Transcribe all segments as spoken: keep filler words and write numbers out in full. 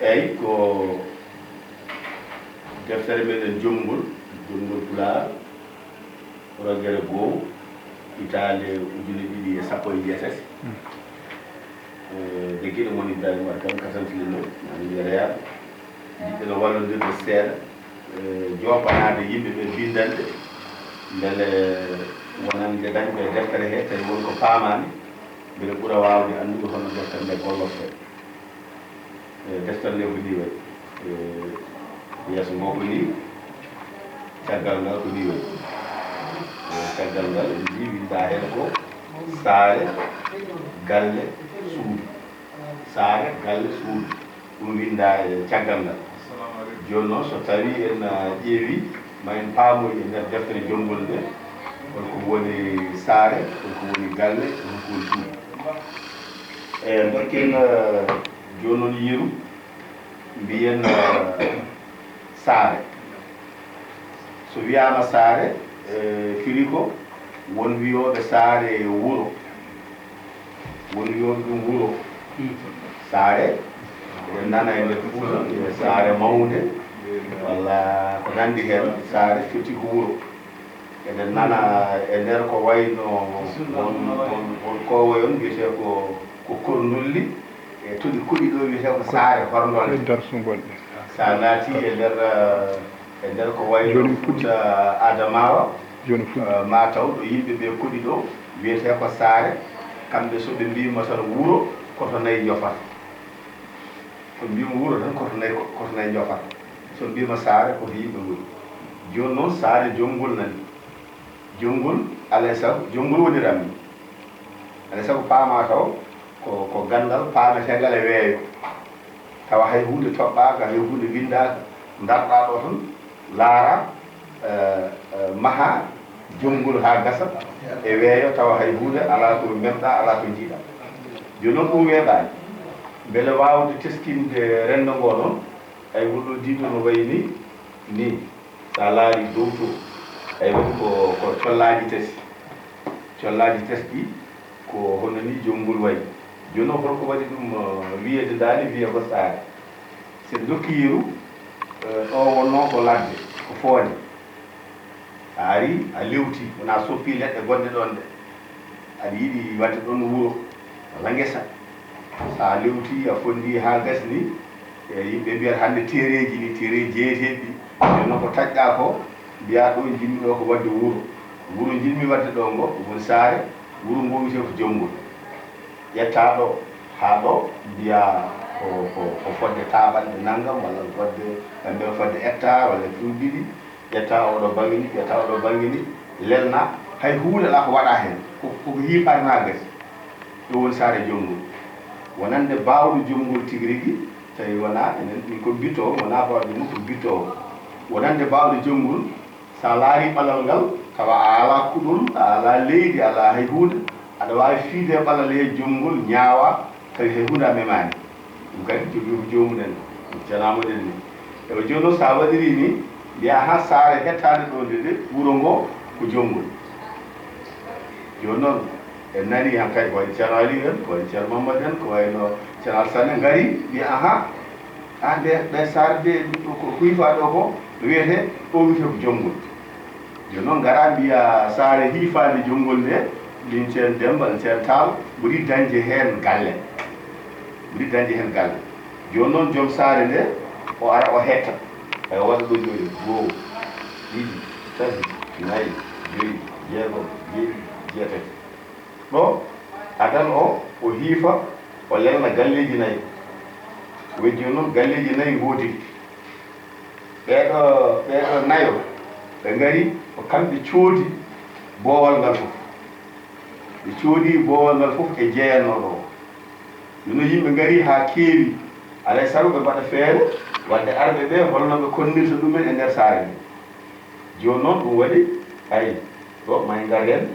Eyi, ko deftere meɗen jomngol, jomngol Pulaar, rogere goo, hitaande ujine ɗiɗi e sappo e jeetati. Eh, jaggiiɗo mon Ibrahima Wade kam, katantilino, mami mbiya reyaaɓe, jiɗɗen o wallondirde seeɗa, eh, jooɓanaade yimɓe ɓe binndanɗe, mbele wonande dañɓe e deftere he, tawi won ko paamaani, mbele ɓura waawde anndude hono deftere nde gollortee. Eh, deftere nde ko nii wayi. Eh, yeeso ngo ko nii, caggal ngal ko nii wayi. Eh, caggal ngal, en njii winndaa heen ko saare, galle, suudu. Saare, galle, suudu. Ɗum winndaa e caggal ngal. Jooni noon, so tawii en, ah, ƴeewii, ma en paamoy e nder deftere jomngol nde, holko woni saare, holko woni galle, holko woni suudu. E ndokken, eh, jooni noon yeru, mbiyen, eh, saare. So wiyaama saare, eh, firi ko won wiyooɓe saare wuro. Won wiyooɓe ɗum wuro. Saare, eɗen nana e nder Fuuta, wiye saare mawnde, walla ko nanndi heen, saare firti ko wuro. Eɗen nana e nder ko wayno on, on, on koowoy on wiyetee ko, ko Korndulli, e to ɗi koɗi ɗo wiyetee ko Saare Horndolde. E nder sungol ɗe. So a naati e nder, eh, e nder ko wayno Jooni mi fuɗɗi. Fuuta Adamawa, Jooni fuɗɗi. Eh, ma taw ɗo yimɓe ɓe koɗi ɗo wiyetee ko Saare, kamɓe so ɓe mbiima tan wuro, koto nayi njofata. So mbiima wuro tan, koto nayi, koto nayi njofata. So mbiima saare, koto yimɓe ngoni. Jooni noon, saare jomngol nani. Jomngol, alaa e sago, jomngol woniranmi. Alaa e sago, paamaa taw ko, ko ganndal paameteegal e weeyo. Tawa hay huunde toɓɓaaka, hay huunde winndaaka, ndarɗaa ɗo tan, laaraa, eh, eh, mahaa jomngol haa gasa e weeyo, tawa hay huunde alaa ko memɗaa, alaa ko njiiɗaa. Jooni noon, ɗum weeɓaani. Mbele waawde teskinde renndo ngoo noon, ay wullo diido no wayi ni, ni, so a laarii dow to, ay woni ko, ko collaaji tati. Collaaji tati ɗi, ko hono ni jomngol wayi. Jooni noon, holko waɗi ɗum, eh, wiyeede ndaani, wiya ko saare? So en ndokki yeru, eh, ɗo wonnoo ko ladde, ko fooñe. A arii, a lewtii, wonaa soppii leɗɗe gonɗe ɗoon ɗe. Aɗa yiɗi waɗde ɗoon wuro, walla ngesa. So a lewtii, a fonndii haa gasni, e yimɓe mbiyata hannde tereeji ni, tereeji jeyeteeɗi ɗi. Jooni noon ko taƴɗaa ko, mbiyaa ɗo njiɗmi ɗo ko waɗde wuro. Wuro njiɗmi waɗde ɗo ngo, ɗum woni saare, wuro ngo wiyetee ko jomngol. Ƴettaa ɗo, haa ɗo, mbiyaa ko, ko, ko fodde taaɓanɗe nanngam, walla ko fodde, kamɓe fodde hectare, walla cuuɗi ɗiɗi. Ƴetta oɗo bannge ni, ƴetta oɗo bannge ni, lelna, hay huunde alaa ko waɗaa heen. Ko, ko ko hiifaade haa gasi. Ɗo woni saare jomngol. Wonande baawɗo jomngol tigi rigi, tawi wonaa enen, min ko mbittoowo, wonaa baawɗo jomngol, ko mbittoowo. Wonande baawɗo jomngol, so a laarii ɓalal ngal, tawa a alaa kuɗol, a alaa leydi, a alaa hay huunde, aɗa waawi fiide e ɓalal he jomngol, ñaawaa, tawi hay huunde a memaani. Ɗum kadi jogii ko joomuɗen, ɗum cenamoɗen ni. Ewa, jooni noon, so a waɗirii ni, mbiyaa, "Haa saare hettaande ɗo nde, de, wuro ngo ko jomngol." Jooni noon, en nanii han kadi ko wayi Ceerno Aliyu en, ko wayi Ceerno Mammadu en, ko wayno Ceerno Alsane ngari, mbiya, "Ahaa, aan nde, ɗe saare de, ɗo ko, ko hiifaa ɗo ko, no wiyetee, o wiyetee ko jomngol." Jooni noon, ngaraa mbiya saare hiifaande jomngol nde, min Ceen Demmba, Ceen Taal, mburi dañde heen galle. Mburi dañde heen galle. Jooni noon, joom saare nde, o ara o hetta. Ay, o waɗa ɗo jooni, goo, ɗiɗi, tati, nayi, joyi, jeegom, jeeɗiɗi, jeetati. Ɗo, adal o, o hiifa, o lelna galleeji nayi. Wejji noon, galleeji nayi ngoodiri. Ɓeeɗo, ɓeeɗo nayo, ɓe ngari, ko kamɓe coodi boowal ngal fof. Ɓe coodi boowal ngal fof e jeyanooɗo o. Jooni noon, yimɓe ngari haa keewi, alaa e sago ɓe mbaɗa feere, waɗde arɓe ɓe, holno ɓe konnirta ɗumen e nder saare nde. Jooni noon, ɗum waɗi, ay, ɗo ma en ngar heen,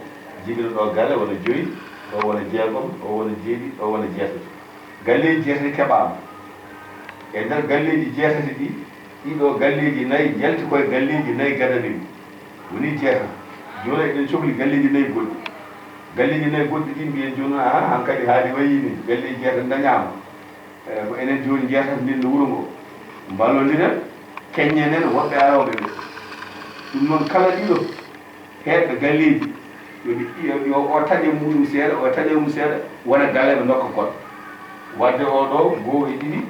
jibina ɗo gale wona joyi, ɗo wona jeegom, ɗo wona jeeɗiɗi, ɗo wona jeetati. Galleeji jeetati keɓaama. E nder galleeji jeetati ɗi, ɗiɗo galleeji nayi njalti koye galleeji nayi gadaniiɗi. Woni jeetati. Jooni eɗen cohli galleeji nayi goɗɗi. Galleeji nayi goɗɗi ɗi mbiyen jooni, "Ahan, hankadi haali wayi ni, galleeji jeetati ndañaama." Eyi, ko enen jooni njeetaten ndin ɗo wuro ngo, mballondiren, keññenen woɓɓe arooɓe ɓe. Ɗum noon, kala ɗiɗo heedɓe galleeji, yo ɗi, yo, yo o taƴe muɗum seeɗa, o taƴe mum seeɗa, wona galle ɓe ndokka goɗɗo. Wadde o ɗo, goo e ɗiɗi,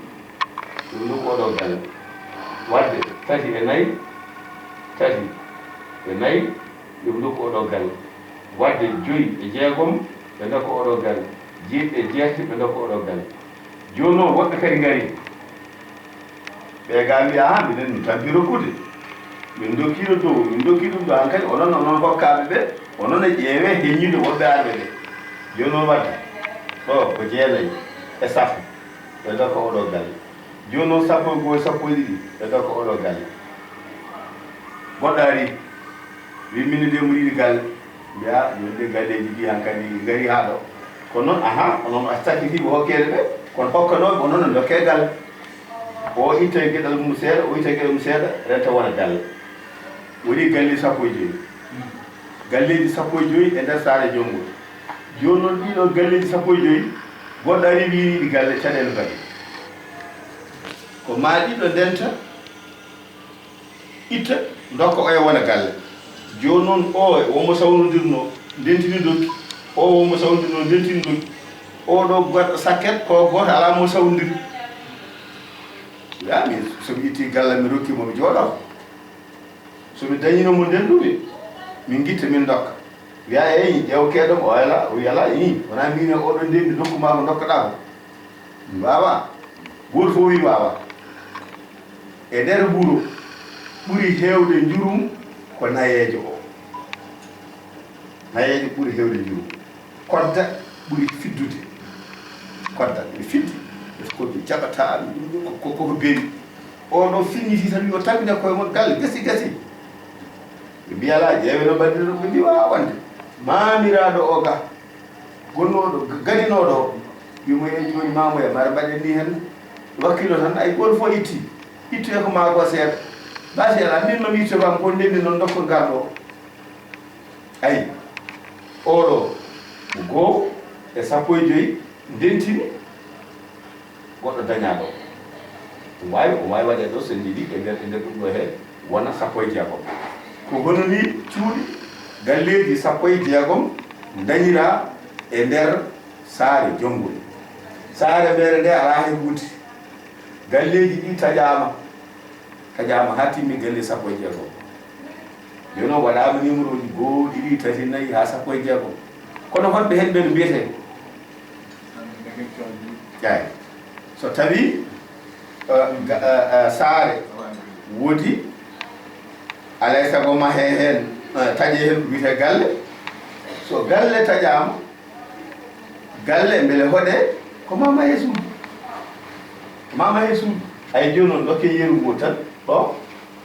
yo ndokku o ɗo galle. Wadde tati e nayi, tati e nayi, yo ndokku o ɗo galle. Wadde joyi e jeegom, ɓe ndokka o ɗo galle. Jeeɗiɗi e jeetati, ɓe ndokka o ɗo galle. Jooni noon, woɓɓe kadi ngari. Ɓe ga mbiya, "Haa, minen min tampi rokkude. Min ndokkiino dow, min ndokki ɗum ɗo, hankadi onon, onon hokkaaɓe ɓe, onon e ƴeewe heññude woɓɓe arɓe ɓe." Jooni noon wadde, ɗo ko jeenayi e sappo, ɓe ndokka o ɗo galle. Jooni noon sappo e go'o, sappo e ɗiɗi, ɓe ndokka o ɗo galle. Goɗɗo ari, wi, "Min de mboɗo yiɗi galle." Mbiya, "Jooni de galleeji ɗi hankadi ngari haa ɗo." Kono noon, aha, onon a sakkitiiɓe hokkeede ɓe, kono hokkanooɓe onon no ndokke galle. O itta geɗal mum seeɗa, o itta geɗal mum seeɗa, renta wona galle. Woni galle sappo e joyi. Galleeji sappo e joyi e nder saare Jomngol. Jooni noon, ɗiɗo galleeji sappo e joyi, goɗɗo ari, wi, "Ɗi galle caɗeele mbaɗi." Ko maa ɗiɗo ndenta, itta, ndokka oya wona galle. Jooni noon, o wonmo sawnondirnoo, ndentini ndokki. O wonmo sawnondirnoo, ndentini ndokki. O ɗo goɗɗo sakket, ko gooto alaa mo sawndiri. Ya, min, so mi itti galle, mi rokki mo, mi jooɗo. So mi dañino mo nden ɗumi, min ngitta, min ndokka. Wiya, "Eyi, ƴeew keeɗo mo, o yala, o yala, ii, wonaa miin e oɗo ndenndi, ndokku maa ko ndokkaɗaa ko." Waawa. Gooto fof wi waawa. E nder wuro ɓuri heewde njurum ko nayeejo o. Nayeejo ɓuri heewde njurum. Kodda ɓuri fiddude. Kodda ɓuri fidde. Ko ɗum jaɓata, ɗum ko, ko, ko bewi. O ɗo finni tan, yo tabina koye mon galle, gasi, gasi. Ɓe mbiya, "Alaa, ƴeewe no mbaɗirɗon." Ɓe mbiya, "Waawa wonde." Maamiraaɗo o ga, gonnooɗo, gadinooɗo o, wi mo, "Eyi, jooni maamuya, mara mbaɗen ni hen." Wakkilo tan, ay, gooto fof itti. Ittoye ko maa ko seeɗa. Basi alaa, min ma mi itto kam, ko ndenndi noon, ndokkon garɗo o. Ayi, oɗo ko goo e sappo e joyi ndentini, goɗɗo dañaaɗo. O waawi, o waawi waɗeede ɗo, so en njiɗi, e nder, e nder ɗum ɗo he wona sappo e jeegom. Ko hono ni cuuɗi, galleeji sappo e jeegom dañiraa e nder saare Jomngol. Saare meere nde alaa he buuti. Galleeji ɗi taƴaama. Taƴaama haa timmi galle sappo e jeegom. Jooni o waɗaama numéro ji goo, ɗiɗi, tati, nayi haa sappo e jeegom. Kono honɓe heen ɓe no mbiyetee? Eeyi. So tawii, eh, ga-, eh, eh, saare woodi, alaa e sago mahee heen, eh, taƴee heen ko wiyetee galle. So galle taƴaama, galle mbele hoɗee ko maa mahee suudu. Ko maa mahee suudu. Ay, jooni noon, ndokken yeru ngu tan. Ɗo,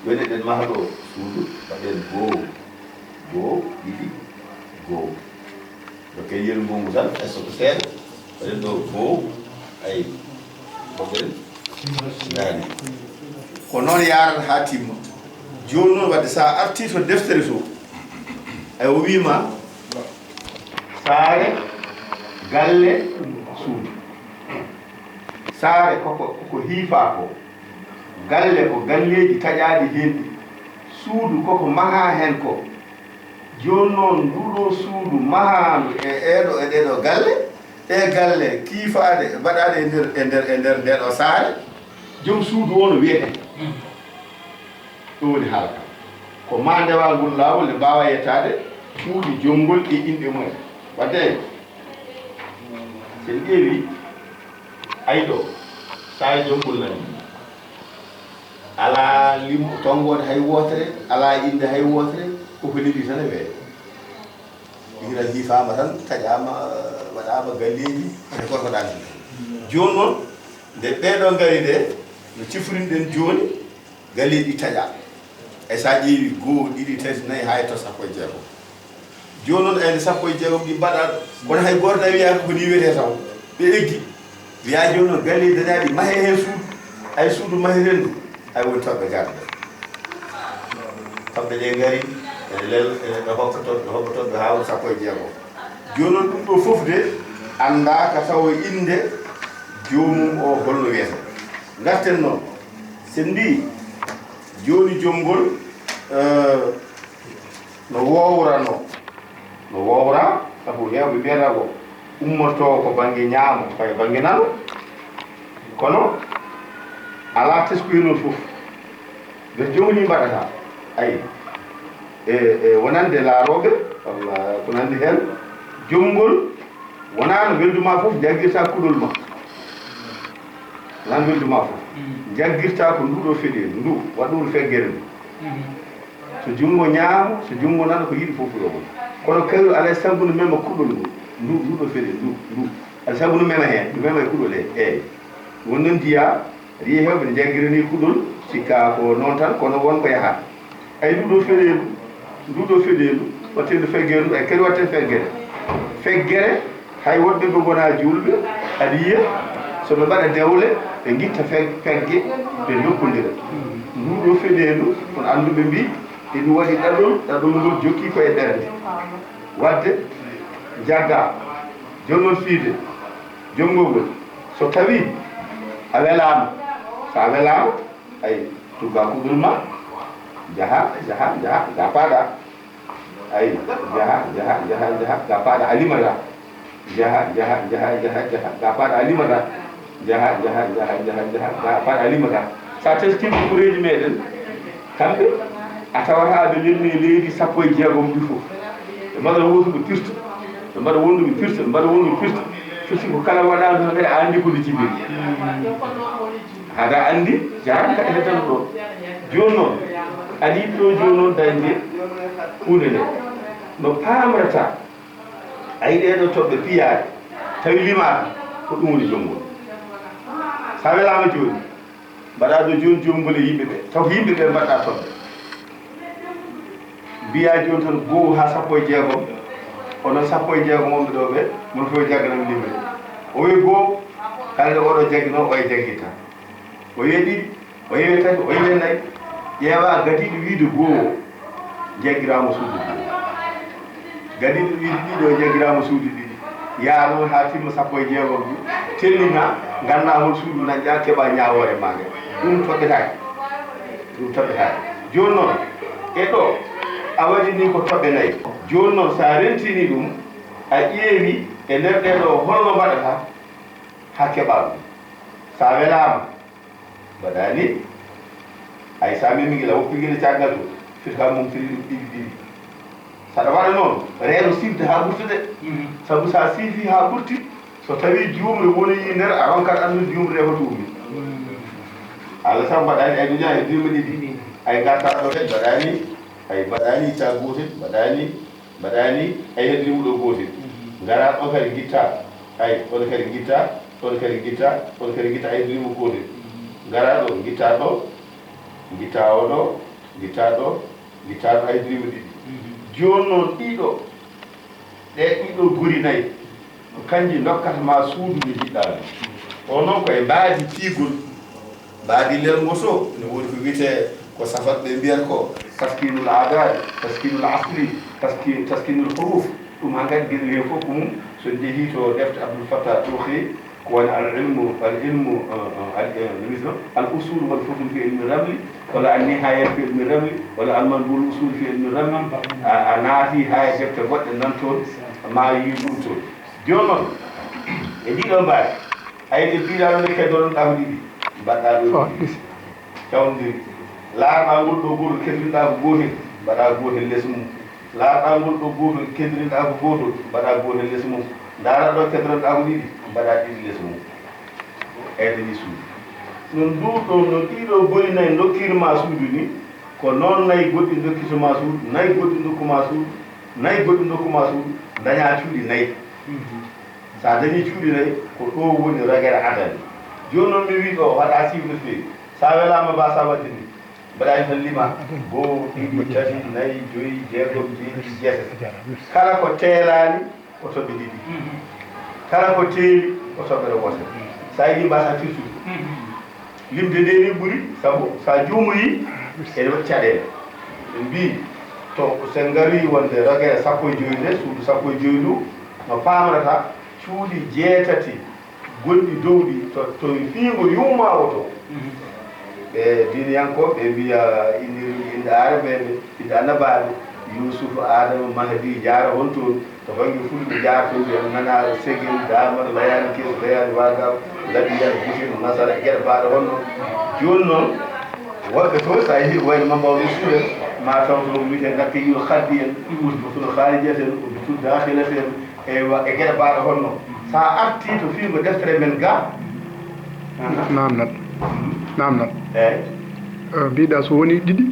woni eɗen maha ɗo suudu, mbaɗen goo, goo, ɗiɗi, goo. Ndokken yeru ngu tan, hay so ko seeɗa, mbaɗen ɗo goo, ay, mbaɗen ndaani. Ko noon yaarata haa timma. Jooni noon, wadde so a artii to deftere to, ay, o wii ma, saare, galle, suudu. Saare koko, koko hiifaa ko. Galle ko galleeji taƴaaɗi heen ɗi. Suudu koko mahaa heen ko. Jooni noon, nduɗo suudu mahaandu e eeɗo, e ɗeɗo galle, ɗe galle kiifaaɗe, mbaɗaaɗe e nder, e nder, e nder ndeɗo saare, joom suudu o no wiyetee? Ɗum woni haala ka. Ko maa ndewaa ngol laawol nde mbaawaa yettaade cuuɗi Jomngol e inɗe mumen. Wadde, so en ƴeewi, ay ɗo, saare Jomngol nani. Alaa lim-, tonngoode hay wootere, alaa innde hay wootere, ko ko leli tan e weeyo. Hira hiifaama tan, taƴaama, waɗaama galleeji, ene gorko ɗaani. Jooni noon, nde ɓeeɗo ngari nde, no cifrinɗen jooni, galleeji taƴaa. E so a ƴeewi goo, ɗiɗi, tati, nayi, haa e to sappo e jeegom. Jooni noon, ayde sappo e jeegom ɗi mbaɗaa, kono hay gooto na wiyaaka ko ni wiyetee taw. Ɓe eggi. Wiyaa jooni noon, galleeji dañaaɗi, mahee heen suudu. Ay suudu mahetendu, ay woni toɓɓe garɗe. Toɓɓe ɗe ngari, ene lel-, ene ɓe hokkotoo, ɓe hokkotoo ɓe haa woni sappo e jeegom. Jooni noon, ɗum ɗo fof de, anndaaka taw innde Joomum o holno wiyata? Ngarten noon, sen mbi jooni joom ngol, eh, no wowrano, no wowra, sabu heewɓe mbiyata ko ummoto ko bannge ñaamo, fayi bannge nano, kono alaa teskuya noon fof. Nder joom ni mbaɗata, ayi, e, e wonande laarooɓe, walla ko nanndi heen, joom ngol wonaa no weldu ma fof njaggirta kuɗol ma. Wonaa no weldu ma fof. Mm. Njaggirta ko ndu ɗo feɗe, ndu, waɗu ndu feggere ndu. Mhm. So junngo ñaamo, so junngo nano, ko yiɗi fof ko ɗo woni. Kono kayru alaa e sago no mema kuɗol ngol. Ndu, ndu ɗo feɗe, ndu, ndu. Alaa e sago no mema heen, ndu mema e kuɗol he, eeyi. Won noon njiyaa, aɗa yiya heewɓe ne njaggiranii kuɗol, cikka ko noon tan, kono won ko yahaa. Ay ndu ɗo feɗeendu, ndu ɗo feɗeendu, waɗteendu feggere ndu, ay kadi waɗtee feggere. Feggere, hay woɗɓe ɓe ngonaa juulɓe, aɗa yiya, so ɓe mbaɗa dewle, ɓe ngitta fe-, pegge, ɓe ndokkondira. Ndu ɗo feɗeendu, kono annduɓe mbii, e ɗum waɗi ɗaɗol, ɗaɗol ngol jokki ko e ɓernde. Waɗde, njaggaa, joom noon fiyde, joom ngol ngol. So tawii a welaama, so a welaama, ay, tugga kuɗol ma, njaha, njaha, njaha, ga paaɗa. Ay, njaha, njaha, njaha, njaha, ga paaɗa a limata. Njaha, njaha, njaha, njaha, njaha, ga paaɗa a limata. Njaha, njaha, njaha, njaha, njaha, ga paaɗa a limata. So a teskiima guureeji meeɗen, kamɓe, a tawata aɓe limni leydi sappo e jeegom ɗi fof. Ɓe mbaɗa wonduɓe pirti, ɓe mbaɗa wonduɓe pirti, ɓe mbaɗa wonduɓe pirti. Firti ko kala waɗaano heen, a anndi ko ndi jibini. Haɗa anndi, jaran kaɗa heddano ɗoon. Jooni noon, aɗa yiɗi ɗo jooni noon dañde huunde nde. No paamrata, a yiɗi ɗo toɓɓe piyaade, tawi limaaka, ko ɗum woni joom ngol. So a welaama jooni, mbaɗa ɗo jooni joom ngol e yimɓe ɓe. Taw ko yimɓe ɓe mbaɗɗa toɓɓe. Mbiyaa jooni tan goo haa sappo e jeegom, onon sappo e jeegom wonɓe ɗo ɓe, mon fof jagganam limre. O wiyi goo, kala nde oɗo jagginoo, oya jaggitta. O wiyi ɗiɗi, o wiyi tati, o wiyi nayi. Ƴeewa gadiiɗo wiide goo o, jaggiraama suudu goo. Gadiiɗo wiide ɗiɗo, jaggiraama suudu ɗiɗi. Yaa noon haa timma sappo e jeegom ɗi, tellina, nganndaa hol suudu nanƴaa, keɓa ñaawoore maa nge. Ɗum toɓɓetaake. Ɗum toɓɓetaake. Jooni noon, e ɗo, a waɗi ni ko toɓɓe nayi. Jooni noon, so a rentini ɗum, a ƴeewi e nder ɗee ɗo, holno mbaɗata haa keɓa ɗum? So a welaama, mbaɗa ni, ay, so a memi ngila, woppi ngila caggal to, firti ka mum tiri ɗum ɗiɗi ɗiɗi. So aɗa waɗa noon, reeno siifde haa ɓurta de. Mhm. Sabu so a siifii haa ɓurti, so tawii juumre wonii nder, a ronkat anndude juumre nde hoto ummi. Mhm. Allah sabu mbaɗa ni, ay, duña e duuɓi ɗiɗi. Ay, ngarta ɗo kadi mbaɗa ni, ay, mbaɗa ni, itta gootel, mbaɗa ni, mbaɗa ni, ay, heddii mo ɗo gootel. Mhm. Ngara ɗo kadi ngitta, ay, ɗon kadi ngitta, ɗon kadi ngitta, ɗon kadi ngitta, ay, heddii mo gootel. Mhm. Ngara ɗo, ngitta ɗo, ngitta o ɗo, ngitta ɗo, ngitta ɗo, ay, heddii mo ɗiɗi. Mhm. Jooni noon ɗiɗo, ɗe ɗiɗo gori nayi, ko kanji ndokkata ma suudu ndu njiɗɗaa ndu. O noon ko e mbaadi piigol. Mbaadi lelngo to, ene woodi ko wiyetee ko safat ɓe mbiyata ko taskinul aadaadi, taskinul asli, taski-, taskinul huruf. Ɗum hankadi geɗel heen fof ko mum, so en njehii to defte Abdul Fattah Ɗohi, ko woni al ilmu, al ilmu, eh, eh, al, eh, no wiyetee, al usul wal fusul fi ilmi ramli, walla an nihayat fi ilmi ramli, walla al manbul usul fi ilmi ramli, a, a naati haa e defte goɗɗe nan toon, ma yii ɗum toon. Jooni noon, e ndiɗo mbaadi, hay ɗe mbiɗa ɗo ɗe keddoɗon ɗaɓi ɗiɗi, mbaɗɗa ɗo. Oh, ɗiɗi. Cawndiri. Laarɗa ngol ɗo gootol, keddirinɗa ko gootel, mbaɗa gootel les mum. Laarɗa ngol ɗo gootol, keddirinɗa ko gootol, mbaɗa gootel les mum. Ndaara ɗo keddiranɗa ko ɗiɗi, mbaɗa ɗiɗi les mum. Eyde ni suudu. No ndu ɗo, no ɗiɗo gori nayi ndokkirma suudu ni, ko noon nayi goɗɗi ndokkirtoma suudu, nayi goɗɗi ndokkuma suudu, nayi goɗɗi ndokkuma suudu, daña cuuɗi nayi. Mhm. So a dañii cuuɗi nayi, ko ɗo woni rogere adani. Jooni noon mi wii ɗo, waɗa siiwde feewi. So a welaama, mbaasa waɗde ni. Mbaɗa heen tan lima, goo, ɗiɗi, tati, nayi, joyi, jeegom, jeeɗiɗi, jeetati. Kala ko teelaani, ko toɓɓe ɗiɗi. Kala ko teeli, ko toɓɓere wootere. So a yiɗi, mbaasa firtude. Limde nde ni ɓuri, sabu so a juumoyii, ene waɗi caɗeele. Ɓe mbii, to so en ngarii wonde rogere sappo e joy nde, suudu sappo e joy ndu, no paamrata cuuɗi jeetati Gonɗi dowɗi to, to fiigo yumma o to. Ɓe diiniyankooɓe ɓe mbiya innir-, innde aarabeeɓe, innde annabaaɓe, Yuusuf, Aadama, Mahdi, jaara hontoon. To bannge fulɓe jaara toon, ɓe nana Segel, Daamal, Layaani Kees, Layaani Waagaw, Labiya, Butin, Nasara, e geɗe baaɗe honno. Jooni noon, woɗɓe toon, so a yehii ko wayno Mamba Walo Suuɗ en, ma taw toon ko wiyetee Nakkiyul Khaddi en, Udbatul Khaarijat en, Udbatul Daakhilati en, eywa, e geɗe baaɗe honno. So a artii to fiigo deftere men ga, Naamnat. Naamnat. Eey. Eh, mbiɗa so woni ɗiɗi?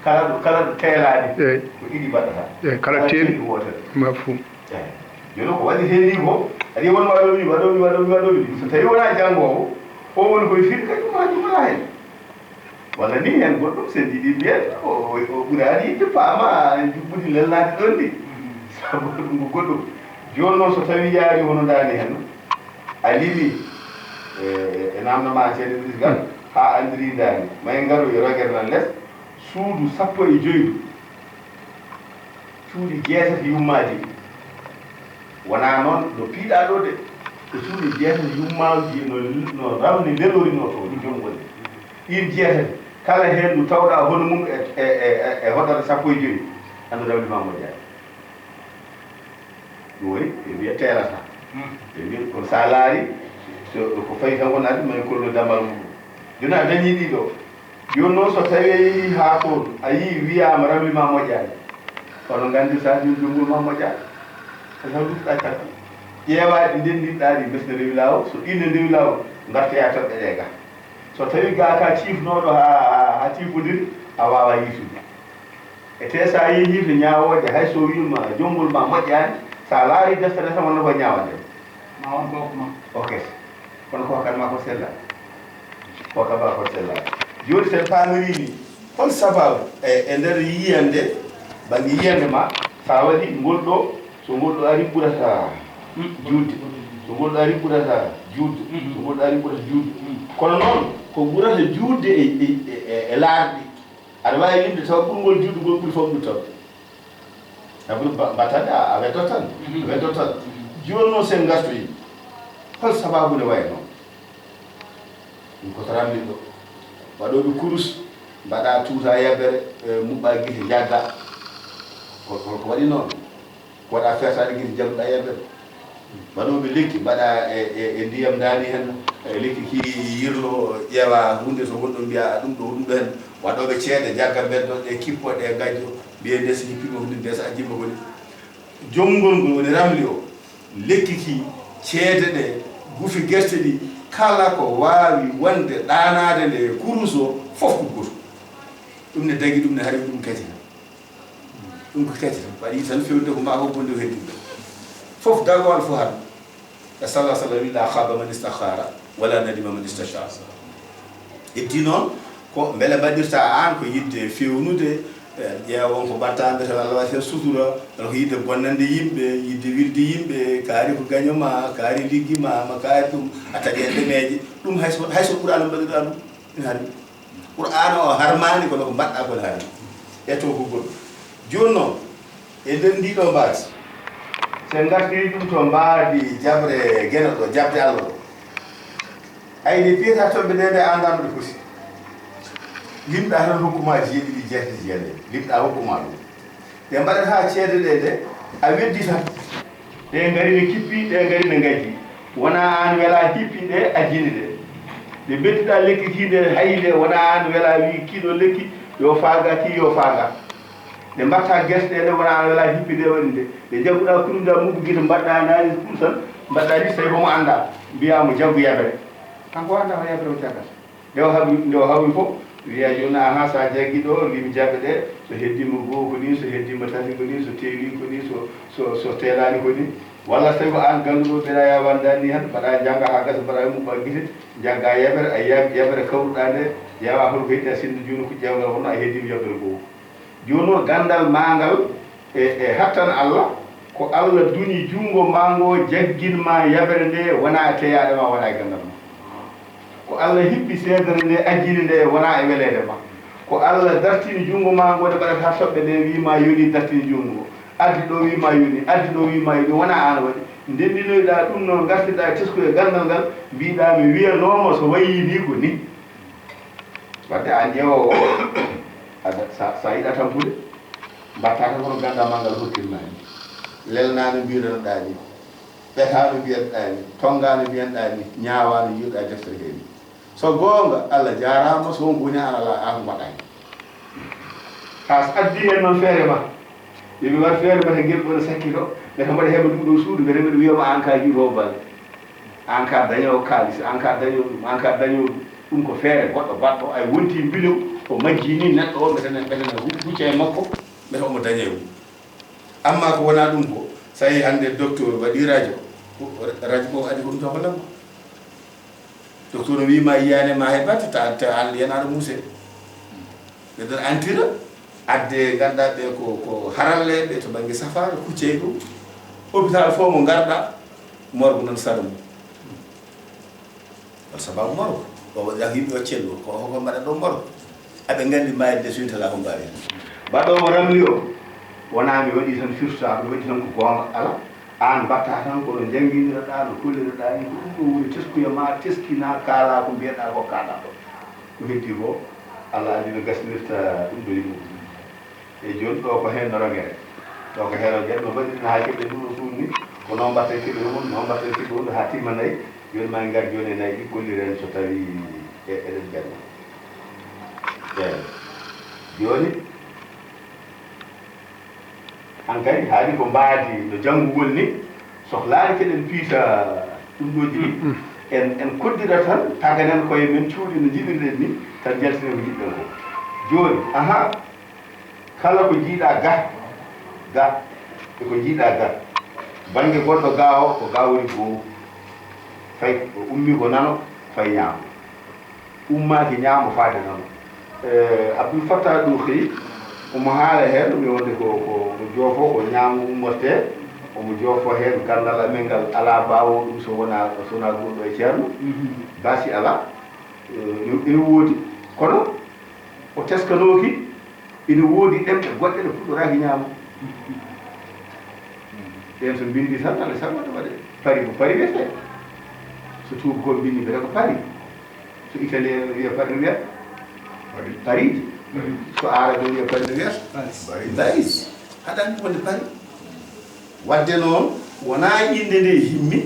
Kala ɗo, kala ɗo teelaaɗi, eey, ko ɗiɗi mbaɗata. Eey, kala teeli wootere. Mafhum. Eey. Jooni ko waɗi teeli ko, aɗa won waɗooɓe, waɗooɓe, waɗooɓe, waɗooɓe. So tawii wonaa janngoowo, o woni koye fii kañum maa ɗum alaa heen. Walla ni heen goɗɗum, so en njiɗi mbiyen, o, o, o ɓuraani yiɗde paama, juɓɓudi lelnaade ɗoon ndi. Sabu ɗum ko goɗɗum. Jooni noon, so tawii yaari hono ndaani heen, a limi, e, e naamna ma ceede Idriss Gana, haa anndiri ndaani. Ma en ngaroy rogere nan les, suudu sappo e joydu. Cuuɗi jeetati yummaaji. Wonaa noon no piiɗaa ɗo de. Ko cuuɗi jeetati yummaaji no, no ramli lelorinoo to, ɗi jonngo de. Ɗiin jeetati, kala heen ndu tawɗaa hono mum e, e, e, e hoddere sappo e joy, anndu ramli ma moƴƴaani. Ɗum woni, ɓe mbiya teelata. Ɓe mbiya, kono so a laari, so, ko fayi tan wonaa ɗum, ma en kollu damal mum. Jooni a dañii ɗiɗo. Jooni noon, so tawii a yehii haa toon, a yii wiyaama ramli ma moƴƴaani, kono nganndirtaa jooni jonngol ma moƴƴaani. Ko taw ndutɗaa caggal. Ƴeewaa ɗi ndenndirɗaa ɗi, mbes ne rewi laawol. So ɗiin ne ndewi laawol, ngartoyaa toɓɓe ɗee ga. So tawii ga ka ciifnooɗo haa, haa, haa ciifondiri, a waawaa yiitude. E te so a yehii to ñaawooje, hay so wiima jonngol ma moƴƴaani, so a laarii deftere tan, wonno ko ñaawande. Ma won bopp ma. Ok. Kono ko hokkat ma ko sella. Ko hokkat ma ko sella. Jooni, so en paamirii ni, hol sababu e, e nder yiyannde, bannge yiyannde ma, so a waɗi ngol ɗo, so ngol ɗo ari ɓurata juutde. So ngol ɗo ari ɓurata juutde. So ngol ɗo ari ɓurata juutde. Kono noon, ko ɓurata juutde e, e, e, e, e laarɗi. Aɗa waawi limde taw ɓurngol juutde ngol ɓuri fof ɗum taw. Sabu ba-, mbaɗata a, a weddoto tan. A weddoto tan. Jooni noon, so en ngartoyi, hol sababu nde wayi noon? Ɗum ko taramliɗo. Waɗooɓe kurus, mbaɗa tuuta yabere, e, muɓɓa gite, njagga. Ko, ko, ko waɗi noon? Ko waɗa feertaade gite, njagguɗa yabere. Waɗooɓe lekki, mbaɗa e, e, e ndiyam ndaani heen, e lekki ki yirlo, ƴeewa huunde so gonɗo mbiya, "A, ɗum ɗo, ɗum ɗo heen." Waɗooɓe ceede, njagga mbeddo ɗe, kippo ɗe, ngajjo, mbiye nde so hippiima ko ni, nde so ajjiima ko ni. Jom ngol ngol woni ramli o. Lekki ki, ceede ɗe, gufi gerte ɗi, kala ko waawi wonde ɗaanaade nde kurus o, fof ko gooto. Ɗum ne dagi, ɗum ne hari, ɗum kadi. Ɗum ko kadi tan, waɗi tan fewde ko maa ko bonde ko heddi. Fof dagowal fof han. E sallallahu sallam wi, "La khaba man istakhara, wala nadima man istashara." Heddi noon ko mbele mbaɗirta aan ko yidde fewnude, eh, ƴeewon ko mbaɗta mbete walla waɗi heen sutura, walla ko yidde bonnande yimɓe, yidde wirdi yimɓe, kaari ko gaño ma, kaari liggi ma, ma kaari ɗum, a taƴi e ɗemeeje. Ɗum hay so, hay so Qur'aana mbaɗirɗa ɗum, ina hari. Qur'aana o harmaani, kono ko mbaɗɗa kon hari. E to ko goɗɗum. Jooni noon, e nder ndii ɗoo mbaadi, so en ngartirii ɗum to mbaadi jaɓre Geno ɗo, jaɓde Allah ɗo. Ay, nde piyata toɓɓe ɗe, nde anndaa no ɗe foti. Limɗaa tan hokku ma jeeɗiɗi, jeetati, jeenayi. Limɗaa hokku ma ɗum. Ɗe mbaɗata ceede ɗe, nde a weddi tan. Ɗe ngari ne kippi, ɗe ngari ne ngajji. Wonaa aan welaa hippi ɗe, ajjini ɗe. Nde mbedduɗaa lekki kii nde, hayi nde, wonaa aan welaa wii kii ɗoo lekki, yo faaga kii, yo faaga. Nde mbaɗtaa gerte ɗe, nde wonaa aan welaa hippi ɗe, waɗi nde. Nde njagguɗaa kunundaa muɓɓu gite, mbaɗɗaa naani kunu tan, mbaɗɗaa ni, so tawii homo anndaa, mbiyaa mo jaggu yabere. Kanko anndaa ko yabere o jaggata. Nde o haɓi, nde o hawri fof, wiya jooni, ahan, so a jaggii ɗo, lim jaɓe ɗe, so heddiima goo ko nii, so heddiima tati ko nii, so teelii ko nii, so, so, so teelaani ko nii. Walla so tawii ko aan gannduɗo, mbeɗa yaa wanndaani nii tan, mbaɗa njannga haa gasa, mbaɗa muɓɓa gite, njagga yabere, a yiya yabere kawruɗaa nde, ƴeewa hol ko heddii, a sinndi jooni ko ƴeewgal wonno, a heddiima yabere goo. Jooni noon, ganndal maa ngal e, e hattan Allah, ko Allah duñi junngo maa ngo, jaggin ma yabere nde, wonaa e teyaaɗe ma, wonaa e ganndal ma. Ko Allah hippi seedere nde, ajjini nde, wonaa e weleede ma. Ko Allah dartini junngo maa ngo, nde mbaɗata toɓɓe ɗe, wii ma yoni, dartini junngo ngo. Addi ɗo, wii ma yoni, addi ɗo, wii ma yoni, wonaa aan waɗi. Ndenndinoyɗaa ɗum noon, ngartirɗaa teskuya ganndal ngal, mbiiɗaa mi wiyanooma so wayii nii ko nii. Wadde aan ƴeewoowo o, aɗa, sa, sa yiɗa tampude, mbaɗtaa tan kono ganndal maa ngal hottirmaa nii. Lelnaa no mbiiranɗaa nii, ɓetaa no mbiyanɗaa nii, tonngaa no mbiyanɗaa nii, ñaawaa no njiiruɗaa deftere hee nii. So goonga, Allah jaaraama, so won ko woni aan alaa, aan ko mbaɗaa heen. Haa so addii heen noon feere ma, yo mi war feere ma, ngel mbaɗa sakkito, mbete mbaɗa heɓa ɗum ɗoo suudu, mbete mbaɗa wiyama aan ka jiiɗoowo balɗe. Aan ka dañoowo kaalis, aan ka dañoowo ɗum, aan ka dañoowo ɗum. Ɗum ko feere goɗɗo baɗɗo, ay wonti mbilew, o majjii nii neɗɗo o, mbete ne, mbete ne hu-, hucca e makko, mbete omo daña e mum. Amma ko wonaa ɗum ko, so a yii hannde docteur waɗii rajo, ko rajo ko adi ko ɗum tan hollan ma. Docteur no wii ma yiyaani ma hay batte, ta, ta aan yiyanaaɗo muuse. Ɓe ɗon antira, adde ngannduɗaa ɓe ko, ko haralleeɓe to bannge safaara, kuccey ɗum. Hôpital fof mo ngarɗaa, morgue noon sara mum. Won sababu morgue. O waɗira ko yimɓe o cello, ko hoko mbaɗa ɗo morgue. Aɓe nganndi maayde so yintata ko mbaawi. Baɗoowo ramli o, wonaa mi waɗi tan firta, mi waɗi tan ko goonga, alaa. Aan mbaɗtaa tan ko no njannginiraɗaa, no kolliraɗaa ni, ko ɗum ɗo woni teskuya ma, teskinaa, kaalaa ko mbiyaɗaa ko, kaalaa ko. Ko heddi ko, Allah anndi no gasnirta ɗum ɗo yimɓe. E jooni ɗo ko heen no rogere. Ɗo ko heen rogere, no mbaɗirina haa keɓe ɗum no suudu ni, ko noon mbaɗten keɓe mum, noon mbaɗten keɓe mum, haa timma nayi. Jooni ma en ngar jooni e nayi ɗi, kolliren so tawi e-, eɗen ɓenna. Eeyi. Jooni, hankadi, haali ko mbaadi no janngugol ni, sohlaali keɗen piita ɗum ɗooji ɗi. Mm, mm. En, en koddira tan, taganen koye men cuuɗi no njiɗirɗen ni, tan njaltinen ko njiɗɗen ko. Jooni, ahaa, kala ko njiiɗaa ga, ga, e ko njiiɗaa ga. Bannge goɗɗo ga o, ko ga woni goomu. Fay o ummii ko nano, fay ñaamo. Ummaaki ñaamo faade nano. Eh, Abdul Fattah Ɗuuxi, omo haala heen, mi wonde ko, ko mo joofo, ko ñaamo ummortee, omo joofo heen ganndal amen ngal, alaa baawoowo ɗum so wonaa, so wonaa goɗɗo e ceerno. Mhm. Basi alaa. Eh, ina, ina woodi. Kono o teskanooki, ina woodi ɗemɗe goɗɗe ɗe puɗɗoraaki ñaamo. Ɗeen so mbinndi tan, alaa sago waɗa waɗe. Pari ko pari wiyetee. So tuubakooɓe mbinndi mbiyata ko pari. So italien en wiya pari no wiyata? Pari. Pariji. Pari. So aarabe en wiya pari no wiyata? Paris. Paris. Haɗa anndi wonde pari. Wadde noon, wonaa innde nde himmi,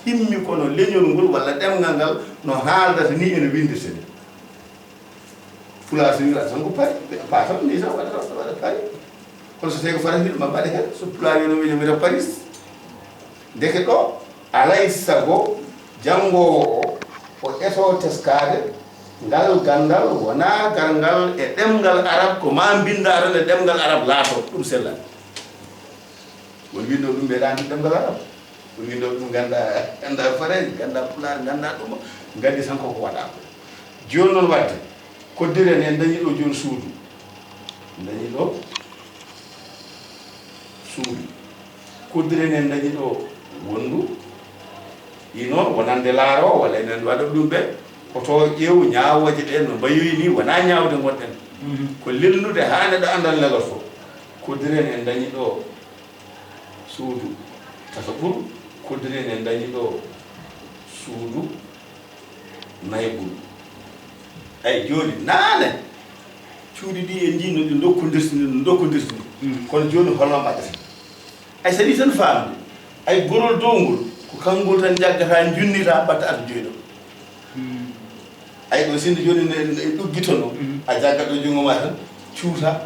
himmi kono leñol ngol walla ɗemngal ngal no haaldata ni ene winndirta ni. Pulaar so wiyaama tan ko pari, ɓe paa tan ni tan waɗata, waɗa pari. Kono so tawi ko faransi ma mbaɗa heen, so pulaar yo no wiya, wiya Paris. Ndeke ɗo, alay sago janngoowo o, o etoo teskaade ngal ganndal wonaa garngal e ɗemngal arab, ko ma mbinndaa tan e ɗemngal arab laatoo, ɗum sellaa. Won winndooɓe ɗum mbeɗa anndi ɗemngal arab. Won winndooɓe ɗum ngannda, ngannda fareeje, ngannda pulaar, ngannda ɗum. Nganndi tan koko waɗaa ko. Jooni noon wadde, koddiren en dañi ɗo jooni suudu. En dañi ɗo suudu. Koddiren en dañi ɗo wonndu. Ɗi noon wonande laaroo walla enen waɗa ɗum ɓe. Ko to ƴeew ñaawooje ɗe no mbayoyi ni wonaa ñaawde ngonɗen. Mhm. Ko lelnude haa neɗɗo annda no lelortoo. Koddiren en dañi ɗo suudu tataɓuru, koddiren en dañi ɗo suudu nayaɓuru. Ay, jooni, naane, cuuɗi ɗi en njii no ɗi ndokkondirtini, no ndokkondirtini. Mm. Kono jooni, holno mbaɗata? Ay, so ɗi tan faamde, ay, gorol dow ngol, ko kanngol tan njaggata, njunnita, mbaɗta arde joyi ɗo. Mm. Ay, ɗo sinno jooni ne, ne ɗuggitono, mm, a jaggat ɗo junngo ma tan, cuuta,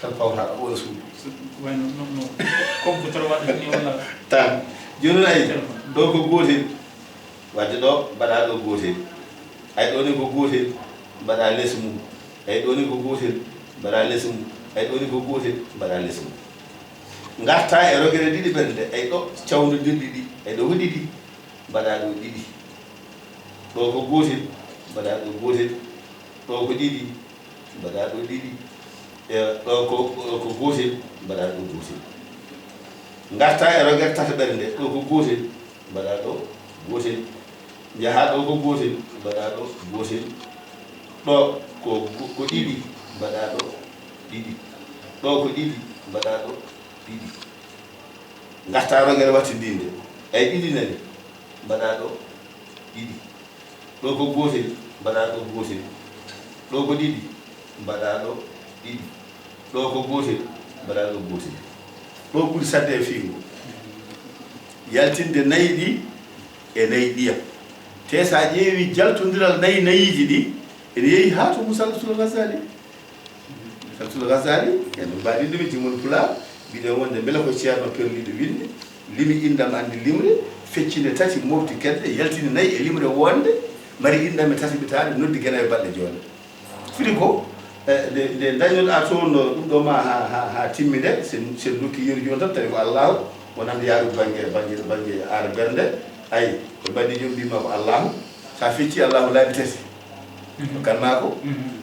tan pawtaɗo wona suudu. Wayno no, no, comme ko toro waɗata ni walla? Tan. Jooni noon, ay, téléphone, ɗo ko gootel. Wadde ɗo, mbaɗa ɗo gootel. Ay, ɗo ni ko gootel, mbaɗa les mum. Ay, ɗo ni ko gootel, mbaɗa les mum. Ay, ɗo ni ko gootel, mbaɗa les mum. Ngarta e rogere ɗiɗi ɓernde. Ay, ɗo cawndodirɗi ɗi. Ay, ɗo ko ɗiɗi, mbaɗa ɗo ɗiɗi. Ɗo ko gootel, mbaɗa ɗo gootel. Ɗo ko ɗiɗi, mbaɗa ɗo ɗiɗi. E, ɗo ko, ɗo ko gootel, mbaɗa ɗo gootel. Ngarta e rogere tataɓere nde, ɗo ko gootel, mbaɗa ɗo gootel. Njaha ɗo ko gootel, mbaɗa ɗo gootel. Ɗo ko, ko ɗiɗi, mbaɗa ɗo ɗiɗi. Ɗo ko ɗiɗi, mbaɗa ɗo ɗiɗi. Ngarta rogere wattindinde. Ay ɗiɗi nani, mbaɗa ɗo ɗiɗi. Ɗo ko gootel, mbaɗa ɗo gootel. Ɗo ko ɗiɗi, mbaɗa ɗo ɗiɗi. Ɗo ko gootel, mbaɗa ɗo gootel. Ɗo ɓuri saɗde e fiingo. Yaltinde nayi ɗi e nayi ɗiya. Te so a ƴeewi jaltondiral nayi nayiiji ɗi, ene yehi haa to Musallasul Ghazali. Musallasul Ghazali, en mbaɗi ɗum e jimol Pulaar, mbiɗen wonde mbele ko Ceerno perliiɗo winde, limi inɗam anndi limre, feccinde tati, mofti kedde, yaltini nayi e limre wonde, mari inɗam e tati ɓitaade, noddi gena e baɗɗe joole. Firi ko, e, nde, nde dañnoɗa toon ɗum ɗo ma ha, ha, ha timmi nde, sen, sen dokki yeru jooni tan, tawi ko Allahu, wonande yaaru bannge, bannge, bannge aara bernde, ay, ɓe mbaɗi joom mbima ko Allahu, sa fecci Allahu laabi tati. Mhm. Kan ma ko? Mhm.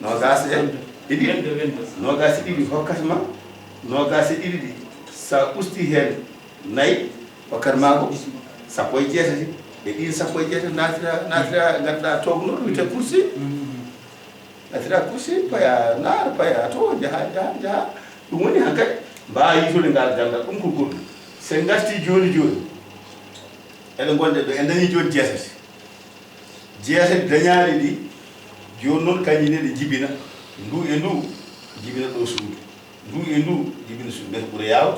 Noogaas e ɗiɗi. Wendo, wendo. Noogaas e ɗiɗi hokkat ma, noogaas e ɗiɗi ɗi, sa usti heen nayi, hokkat ma ko sappo e jeetati. E ɗin sappo e jeetati, naatira, naatira, ngadda togno, ɗum wiyte kursi. Mhm. Naatira kursi, paya naar, paya to, jaha, jaha, jaha. Ɗum woni hankadi, mbaawa yiitude ngal ganndal, ɗum ko goɗɗum. So en ngarti jooni jooni, eɗen ngonde ɗo, en dañi jooni jeetati. Jeetati dañaaɗi ɗi, jooni noon kañji ne ɗe njibina, ndu e ndu jibina ɗo suudu, ndu e ndu jibina suudu, mbete ɓura yaawde,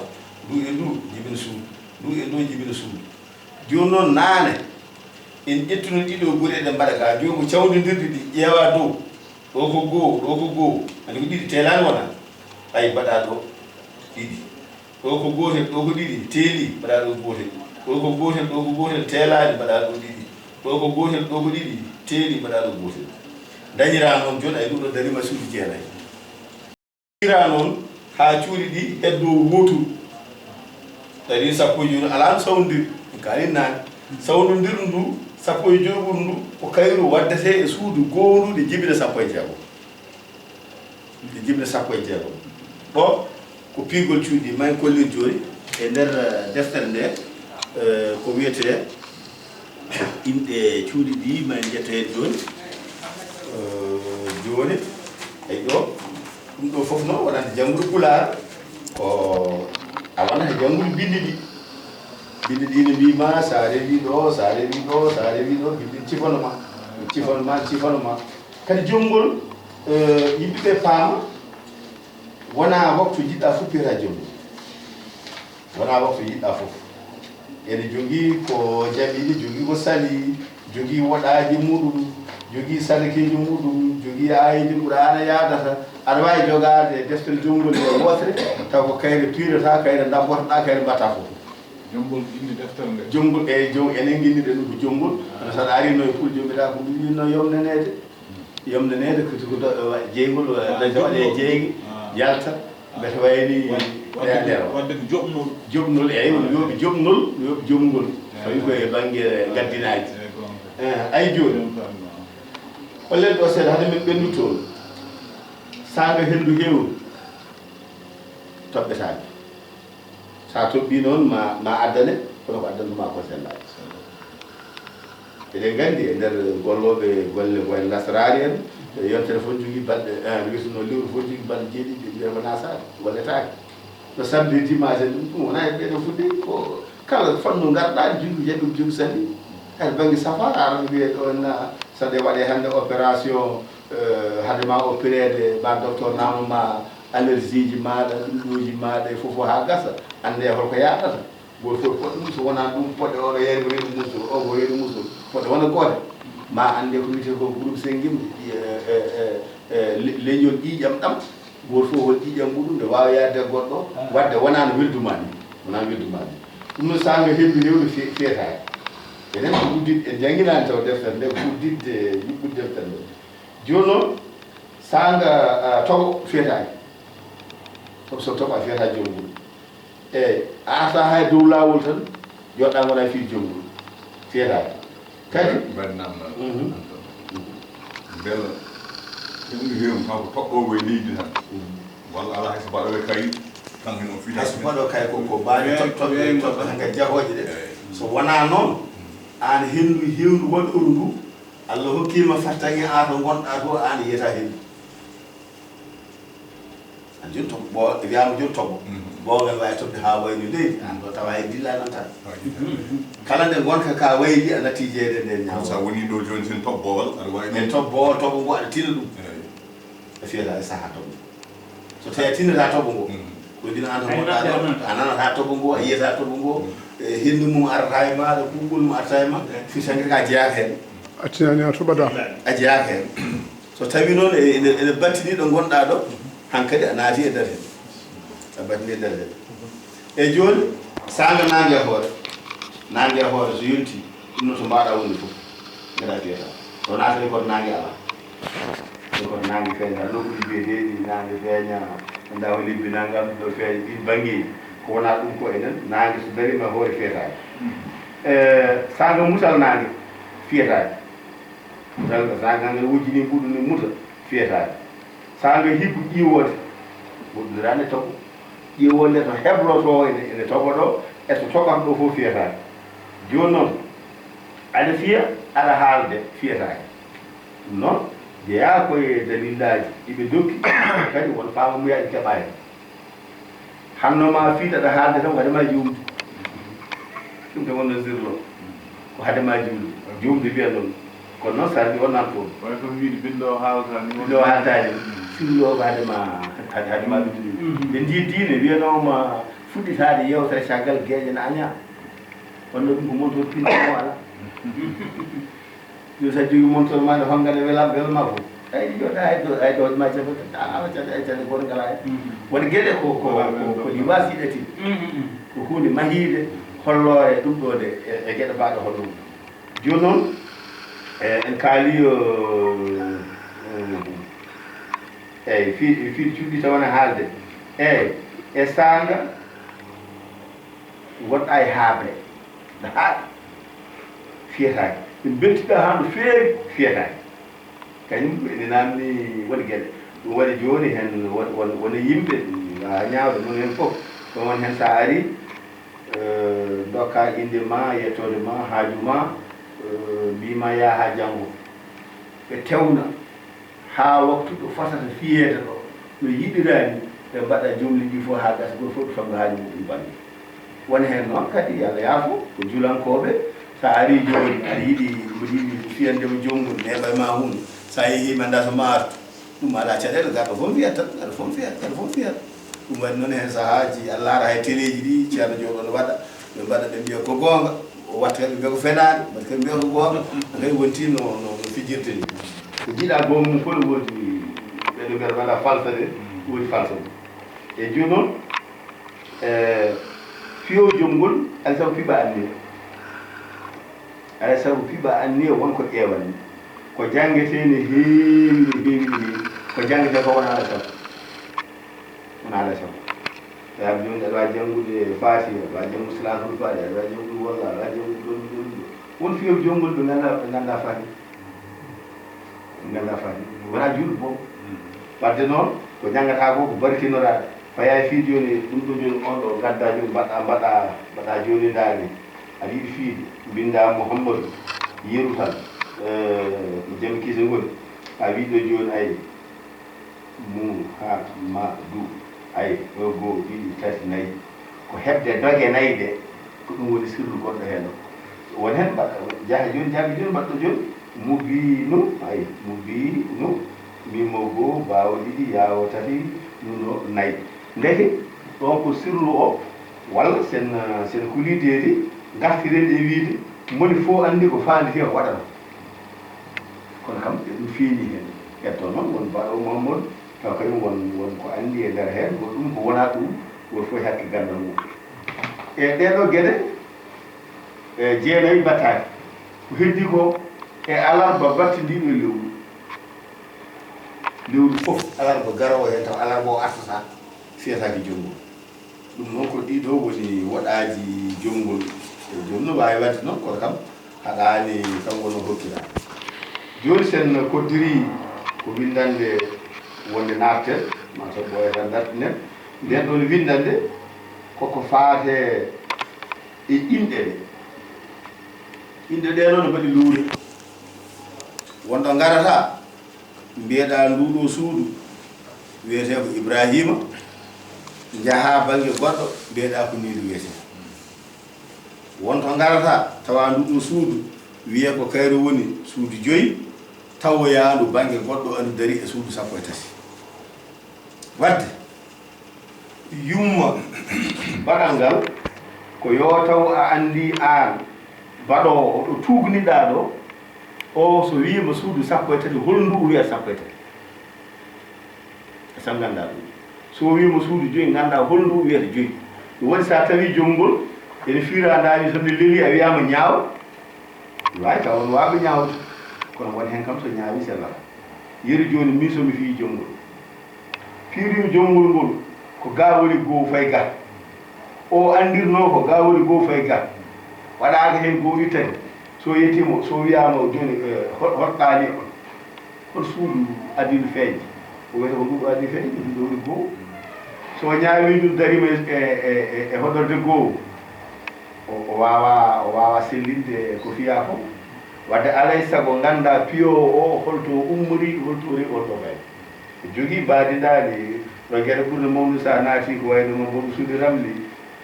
ndu e ndu jibina suudu, ndu e ndu jibina suudu. Jooni noon naane, en ƴettuno ɗiɗo gure eɗen mbaɗa ga, jooni ko cawdondirɗe ɗi ƴeewa dow, ɗo ko goo, ɗo ko goo, andi ko ɗiɗi teelaani wona, ay mbaɗa ɗo ɗiɗi. Ɗo ko gootel, ɗo ko ɗiɗi, teeli, mbaɗa ɗo gootel. Ɗo ko gootel, ɗo ko gootel, teelaani, mbaɗa ɗo ɗiɗi. Ɗo ko gootel, ɗo ko ɗiɗi, teeli, mbaɗa ɗo gootel. Dañira noon jooni ay ɗum ɗo darima suudu jeenayi. Dañira noon haa cuuɗi ɗi heddo wootu. Dari sappo e jooni alaa no sawndiri, kaali naane. Sawndondiru ndu sappo e jooni ɓuru ndu ko kayru waddete e suudu goondu ɗe jibina sappo e jeego. Ɗe jibina sappo e jeego. Ɗo ko piigol cuuɗi, ma en kollir jooni e nder, eh, deftere nde, eh, ko wiyetee inɗe cuuɗi ɗi, ma en njetto heen jooni. Eh, jooni, eyi ɗo, ɗum ɗo fof noon wonande janngude Pulaar, ko a wonata janngude binndi ɗi. Binndi ɗi ne mbii ma, so a rewi ɗo, so a rewi ɗo, so a rewi ɗo, binndi cifano ma, cifano ma, cifano ma. Kadi jomngol, eh, yimɓe ɓe paama, wonaa waktu jiɗɗa fof piyata jomngol. Wonaa waktu jiɗɗa fof. Ene jogii ko jaɓi, ene jogii ko sali, jogii woɗaaji muɗum, jogii sadakeeji muɗum, jogii aayeeji Quraana yaadata. Aɗa waawi jogaade deftere jomngol nde wootere, taw ko kayre piirata, kayre ndabbotoɗaa, kayre mbaɗta fof. Jomngol ƴinni deftere nde. Jomngol, eyi, jom-, enen nginniɗen ɗum ko jomngol. Ah. Kono so aɗa ari no e pul jombiɗaa ko ɗum winno yomnaneede. Yomnaneede ko, ko do-, wa-, jeyngol, wa-, ah, dañde waɗe jomngol. Jeyge, ah, yalta, mbete wayni wa-, waɗde ko, nder. Waɗde ko joɓnol. Joɓnol, eyi, woni yooɓe joɓnol, yooɓe jomngol. Eh. Tawi ko e bannge, eh, ngaddinaaji. Eh, goonga. Eh, ay jooni. Ɗum tan, non. Hollen ɗo seeɗa, hade min ɓennude toon. Saanga henndu heewru, toɓɓetaake. So a toɓɓii noon, ma, ma addane, kono ko addantu ma ko sellaaji. Eɗen nganndi e nder gollooɓe golle ko en nasaraari en, yontere fof jogii balɗe, eh, no wiyeteno lewru fof jogii balɗe jeeɗiɗi, ɓe mbiyata ko nasaare, golletaake. No samedi, dimanche en, ɗum, ɗum wonaa e ɓeeɗo fuɗɗi, ko kala fannu ngarɗaa, jogii ko jaɓi, ko jogii sali. Hay bannge safara, aran wiyee ɗo en, na, so nde waɗee hannde opération, eh, hade ma opéreede, ma docteur namno ma allergie ji maaɗa, ɗum ɗooji maaɗa, e fof fof haa gasa, annde holko yaaɗata. Gooto fof poɗɗo ɗum, so wonaa ɗum, poɗɗe oɗo yari ko reedu musul, o ko reedu musul, poɗɗe wona goote. Ma annde ko wiyetee ko groupe sanguin, e, e, e, e, le-, leñol ƴiiƴam ɗam, gooto fof hol ƴiiƴam muɗum, nde waawa yaade e goɗɗo, waɗde wonaa no weldu ma ni, wonaa no weldu ma ni. Ɗum no saanga henndu hewru fe-, feetaani. Enen ko uddit-, en jannginaani taw deftere nde, ko udditde, yuɓɓude deftere nde. Jooni noon, saanga, a, toɓo feetaani. Sabu so toɓa feeta joom mum. Eyi, a arta hay dow laawol tan, joɗɗa ngona fii joom mum. Feetaani. Kadi? Mbaɗi naamnal. Mhm. Mbela, ɗum heewi kanko toɓɓoowo e leydi tan. Mhm. Walla alaa hay so mbaɗoowo e kay, kanko hino fiita. Hay so mbaɗoowo kay ko, ko mbaadi toɓɓe, toɓɓe, toɓɓe tan ka jahooje ɗe. Eyi. So wonaa noon, aan henndu heewndu waɗooru ndu, Allah hokkii ma fartaŋŋe, aan to ngonɗaa to, aan yiyata henndu. Aan jooni toɓɓo, ɓo-, wiyaama jooni toɓɓo. Mhm. Boowal waawi toɓde haa wayni leydi, aan ɗo tawa hay dilla noon tan. Kala nde ngonka ka wayli, a natti jeeyde nden ñaawo. So a woni ɗo jooni, sen toɓɓoowal, aɗa waawi en toɓɓoowal, toɓo ngo aɗa tina ɗum. Eyi. A fiyata e sahaa toɓo ngo. So tawi a tinata toɓo ngo, ko dina aan tan wonɗa ɗo, a nanata toɓo ngo, a yiyata toɓo ngo, e hendu mum arata e maaɗa, kuuɓol mum arata e ma, firti hanki ka jeyaaka heen. A tinani a toɓataa. A jeyaaka heen. So tawi noon e, ene, ene battini ɗo ngonɗa ɗo, hankadi a naati e nder heen. A battini e nder heen. E jooni, saanga naange e hoore, naange e hoore so yonti, ɗum no to mbaɗa woni fof, mbeɗa fiyata. So naatani koto naange alaa. Ɗum koto naange feeña, nokkuuji biyeteeɗi naange feeña, annda ko lebbi nanngam ɗo feeña, ɗin banngeeji. Ko wonaa ɗum ko enen, naange so dariima e hoore fiyataani. E, saanga mutal naange fiyataani. Mutal, saanga nge wujjini mbuɗu ni muta, fiyataani. Saanga hibbo ƴiwoode, woɗɗondiraa ne toɓo. Ƴiwoode to heblotoo ene, ene toɓo ɗo, e to toɓata ɗo fof fiyataani. Jooni noon, aɗa fiya, aɗa haalde, fiyataani. Ɗum noon, jeyaa ko e dalillaaji ɗi ɓe ndokki, kadi won faamamuyaaji keɓaani. Hanno ma fiit aɗa haalde tan, ko hade ma juumde. Ɗum tan wonno sirlo. Ko hade ma juumde. Juumde wiya noon. Kono noon sarɗi o nan toon. Woni ko wiide binndo o haaltaani. Binndo o haaltaani. Sirlo o ko hade ma, hade, hade ma ɗum. Ɓe ndi diine wiyanooma fuɗɗitaade yewtere caggal geeƴe na añaa. Wonno ɗum ko montoor pinndi o alaa. Yo sa jogi montor ma, nde honga nde wela, welma fof. Ay, yo ɗa, ay, ɗo, ay, ɗo, ma, jaɓa, ala, jaɓa, ay, jaɓa, goto ngala, ay. Woni geɗe ko, ko, ko, ko ɗi wasiɗati. Ko hunde mahiide, holloore, ɗum ɗo nde, e, e geɗe mbaɗe holno ɗum. Jooni noon, e, en kaali, o, e, eyyi, fi, fi cuuɗi tawana haalde. Eyyi, e saanga, wonɗa e haaɓre. Haa fiyataake. Ɓe mbeltiɗaa haa no feewi, fiyataake. Kañum ko ene naamni woni geɗe. Ɗum waɗi jooni heen won, won, won e yimɓe, haa ñaawde mum heen fof. Ɗum won heen so a arii, eh, ndokkaa innde ma, yettoode ma, haaju ma, eh, mbii ma yaa haa janngo. Ɓe tewna. Haa waktu ɗo fotata fiyeede ɗo, no yiɗiraa ni, ɓe mbaɗa jomli ɗi fof haa gasa, gooto fof ɗo fawi haaju mum bannge. Won heen noon kadi, yo Allah yaafo, ko julankooɓe, so a arii jooni, aɗa yiɗi, mboɗo yiɗi fiyande mo jomngol, neeɓa e ma huunde, so a yehii mi anndaa so ma artu. Ɗum alaa caɗeele, garɗo fof fiyat tan, garɗo fof fiyat, garɗo fof fiyat. Ɗum waɗi noon heen sahaaji, a laara hay teleeji ɗi, ceerno jooɗo no waɗa, ɓe mbaɗa, ɓe mbiya ko goonga, o watta ɓe mbiya ko fenaande, mbaɗa ɓe mbiya ko goonga, kay wonti no, no, no fijirde ni. Ko jiiɗa goonga mum fof no woodi, ɓe ɗo mbiyata mbaɗa falsa de, woodi falsa de. E jooni noon, e, fiyo jomngol, alaa sago piɓa anniya. Alaa sago piɓa anniya, won ko ƴeewani. Ko janngetee ne heewi, ne heewi, ne heewi. Ko janngetee ko wonaa alaa sago. Wonaa alaa sago. Tawi jooni aɗa waawi janngude Faatiha, aɗa waawi janngude Salaatul Faatiha, aɗa waawi janngude Walla, aɗa waawi janngude ɗon, ɗon, ɗon. Won fiyooɓe jomngol ɓe nganndaa, ɓe nganndaa Faatiha. Ɓe nganndaa Faatiha. Wonaa juulɓe fof. Wadde noon, ko janngataa ko, ko barkinoraaɗo. Fayaa e fii jooni, ɗum ɗo jooni, on ɗo ngaddaa jooni, mbaɗaa, mbaɗaa, mbaɗaa jooni ndaar ni. Aɗa yiɗi fiide, mbinndaa Muhammadu, yeru tan, eh, ko jam kiise ngoni. A wii ɗo jooni, ay, Mu, ha, ma, du, ay, ɗo goo, ɗiɗi, tati, nayi. Ko heɓde doge nayi ɗe, ko ɗum woni sirlu gonɗo heen o. Won heen mbaɗɗo, jaha jooni, jaabi jooni, mbaɗɗo jooni. Mubiinu, ay, mubiinu, miimo goo, baawo ɗiɗi, yaawo tati, nuuno nayi. Ndeke, ɗon ko sirlu o, walla sen, sen kulideeli, ngartiren e wiide, moni fof anndi ko faanditi e ko waɗata. Kono kam, ɗum feeñi heen. Ƴetto noon, won mbaɗo Mamadou, taw kañum won, won ko anndi e nder heen, ko ɗum ko wonaa ɗum, won fof e hakke ganndal mum. E ɗee ɗoo geɗe, e jeenayi battaaki. Ko heddi ko e alarba battindiiɗo e lewru. Lewru fof, alarba garoowo heen, taw alarba o artata, fiyataake jomngol. Ɗum noon ko ɗii ɗoo woni woɗaaji jomngol. E jooni no waawi waɗde noon, kono kam haɗaani kam woni hokkira. Jooni sen koddiri ko winndannde wonde naattel, maa taw ɓooyata dartinen. Nden ɗoon winndannde koko faate e inɗe ɗe. Inɗe ɗe noon no mbaɗi luure. Wonɗo ngarata, mbiyeɗaa nduu ɗoo suudu wiyetee ko Ibraahiima, Njahaa bannge goɗɗo, mbiyeɗaa ko nii ɗum wiyetee. Won to ngarata, tawa ndu ɗum suudu, wiyee ko kayru woni suudu joyi, tawoyaandu bannge goɗɗo, andu dari e suudu sappo e tati. Wadde, yumma baɗal ngal, ko yo taw a anndi aan baɗoowo ɗo tuugniɗaa ɗo, o so wiima suudu sappo e tati, hol ndu o wiyata sappo e tati? Sam nganndaa ɗum. So o wiima suudu joyi, nganndaa hol ndu o wiyata joyi. Ɗum waɗi so a tawii jom ngol, ene fiira ndaani so nde leli a wiyaama ñaaw, waawi taw on waaɓe ñaawde. Kono won heen kam so ñaawi sellata. Yeru jooni min so mi fiyii jom ngol. Piiriimi jom ngol ngol ko ga woni goo fay ga. O anndirnoo ko ga woni goo fay ga. Waɗaaka heen goo ittani. So yettiima, so wiyaama jooni, eh, hol-, hol ɗaani on? Hol suudu adii feeñde? O wiyata ko nduɗo adii feeñde, nduɗo woni goo. So o ñaawi ɗum dariima e, e, e, e hoɗorde goo, o, o waawa, o waawa sellinde ko fiyaa ko. Wadde alay sago nganndaa piyoowo o holto o ummori, holto o rewi, holto o fayi. O jogii mbaadi ndaani, rogere ɓurde mawnude so a naati ko wayno mo boɗo suuɗi ramli.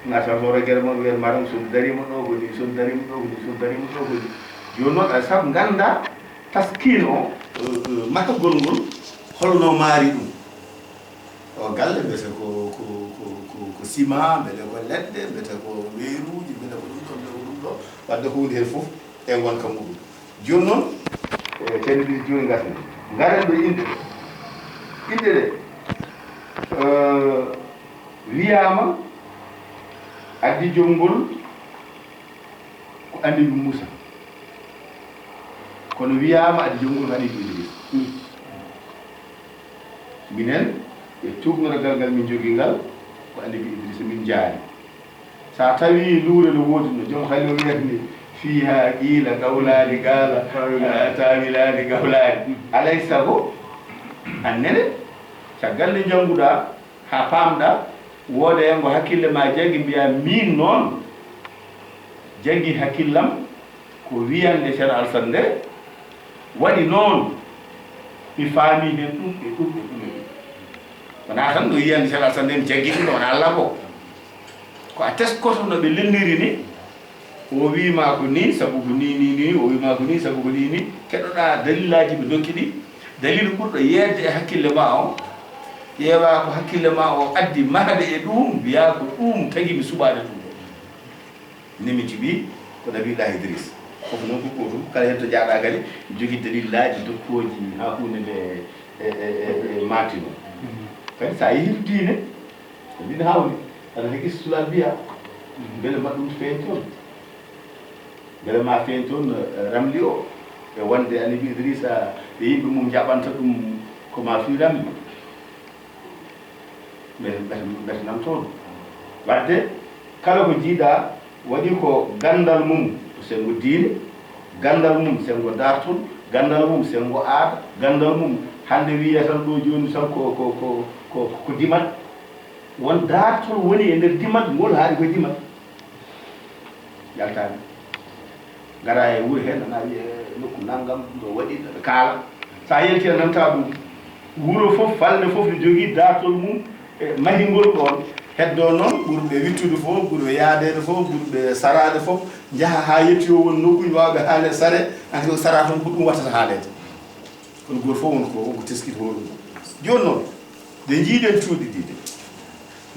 Naata ko rogere mo wiyata maram so dariima ɗo ko ni, so dariima ɗo ko ni, so dariima ɗo ko ni. Jooni noon alay sago nganndaa taskiin o, eh, eh, mahagol ngol, holno maari ɗum. O galle mbiyete ko, ko, ko, ko, ko ciment, mbiyete ko leɗɗe, mbiyete ko weeruuji, mbiyete ko ɗum ɗo, mbiyete ko ɗum ɗo. Wadde huunde heen fof e ngonka muɗum. Jooni noon, eh, ceerno Idriss, jooni ngasen. Ngaren ɗo inɗe ɗe. Inɗe ɗe, eh, wiyaama addi jom ngol ko Annabi Muusa. Kono wiyaama addi jom ngol ko Annabi Idriis. Minen, e tuugnorgal ngal min njogii ngal, ko Annabi Idriisa min njaari. So a tawii luure no woodi no, joom hali o wiyata ni, fiihaa qiila qawlaani qaala, taawilaani qawlaani. Alay sago, aan nene, caggal nde njannguɗaa, haa paamɗaa, wooda e ngo hakkille ma jaggi, mbiyaa, miin noon, jaggi hakkillam ko wiyannde Ceerno Alsan nde waɗi noon, mi faamii heen ɗum e ɗum e ɗum e ɗum. Wonaa tan no wiyannde Ceerno Alsan nde mi jaggi ɗum, wonaa Alla ko. Ko a teskoto no ɓe lelniri ni, o wii ma ko nii, sabu ko nii, nii, nii, o wii ma ko nii, sabu ko nii, nii. Keɗoɗaa dalillaaji ɓe ndokki ɗi. Daliilu ɓurɗo yeeyde e hakkille ma o, ƴeewaa ko hakkille ma o addi mahde e ɗuum, wiyaa ko ɗuum tagi mi suɓaade ɗum ɗo. Ni mi jiɓi ko Nabiyullaahi Idriis. Fof noon ko gootum, kala heen to njaaɗaa kadi, jogii dalillaaji dokkooji haa huunde nde e, e, e, e maatino. Kadi so a yehii to diine, ko ɗiin haawni, aɗa heɓi sulal mbiya, mbele ma ɗum feeñ toon. Mbele ma feeñ toon, eh, ramli o, e wonde Annabi Idriisa e yimɓe mum njaɓanta ɗum ko ma fii ramli. Mbele, mbele, mbele nam toon. Wadde, kala ko jiiɗaa, waɗi ko ganndal mum ko senngo diine, ganndal mum senngo daartol, ganndal mum senngo aada, ganndal mum hannde wiyee tan ɗo jooni tan ko, ko, ko, ko, ko dimat. Won daartol woni e nder dimat ngol, haali ko dimat. Yaltaani. Ngara e wuro heen, nana wiye nokku nanngam, ɗo waɗi, ɗo ɓe kaala. So a yalti a nanta ɗum. Wuro fof, falnde fof no jogii daartol mum e mahingol ɗoon. Heddoo noon, ɓurɓe wittude fof, ɓurɓe yahdeede fof, ɓurɓe saraade fof, njaha haa yettoyoo won nokkuuji waawɓe haaleede sare, hankadi ko sara toon ko ɗum wattata haaleede. Kono gooto fof won ko, won ko teskiti hoore mum. Jooni noon, nde njiiɗen cuuɗi ɗiɗi,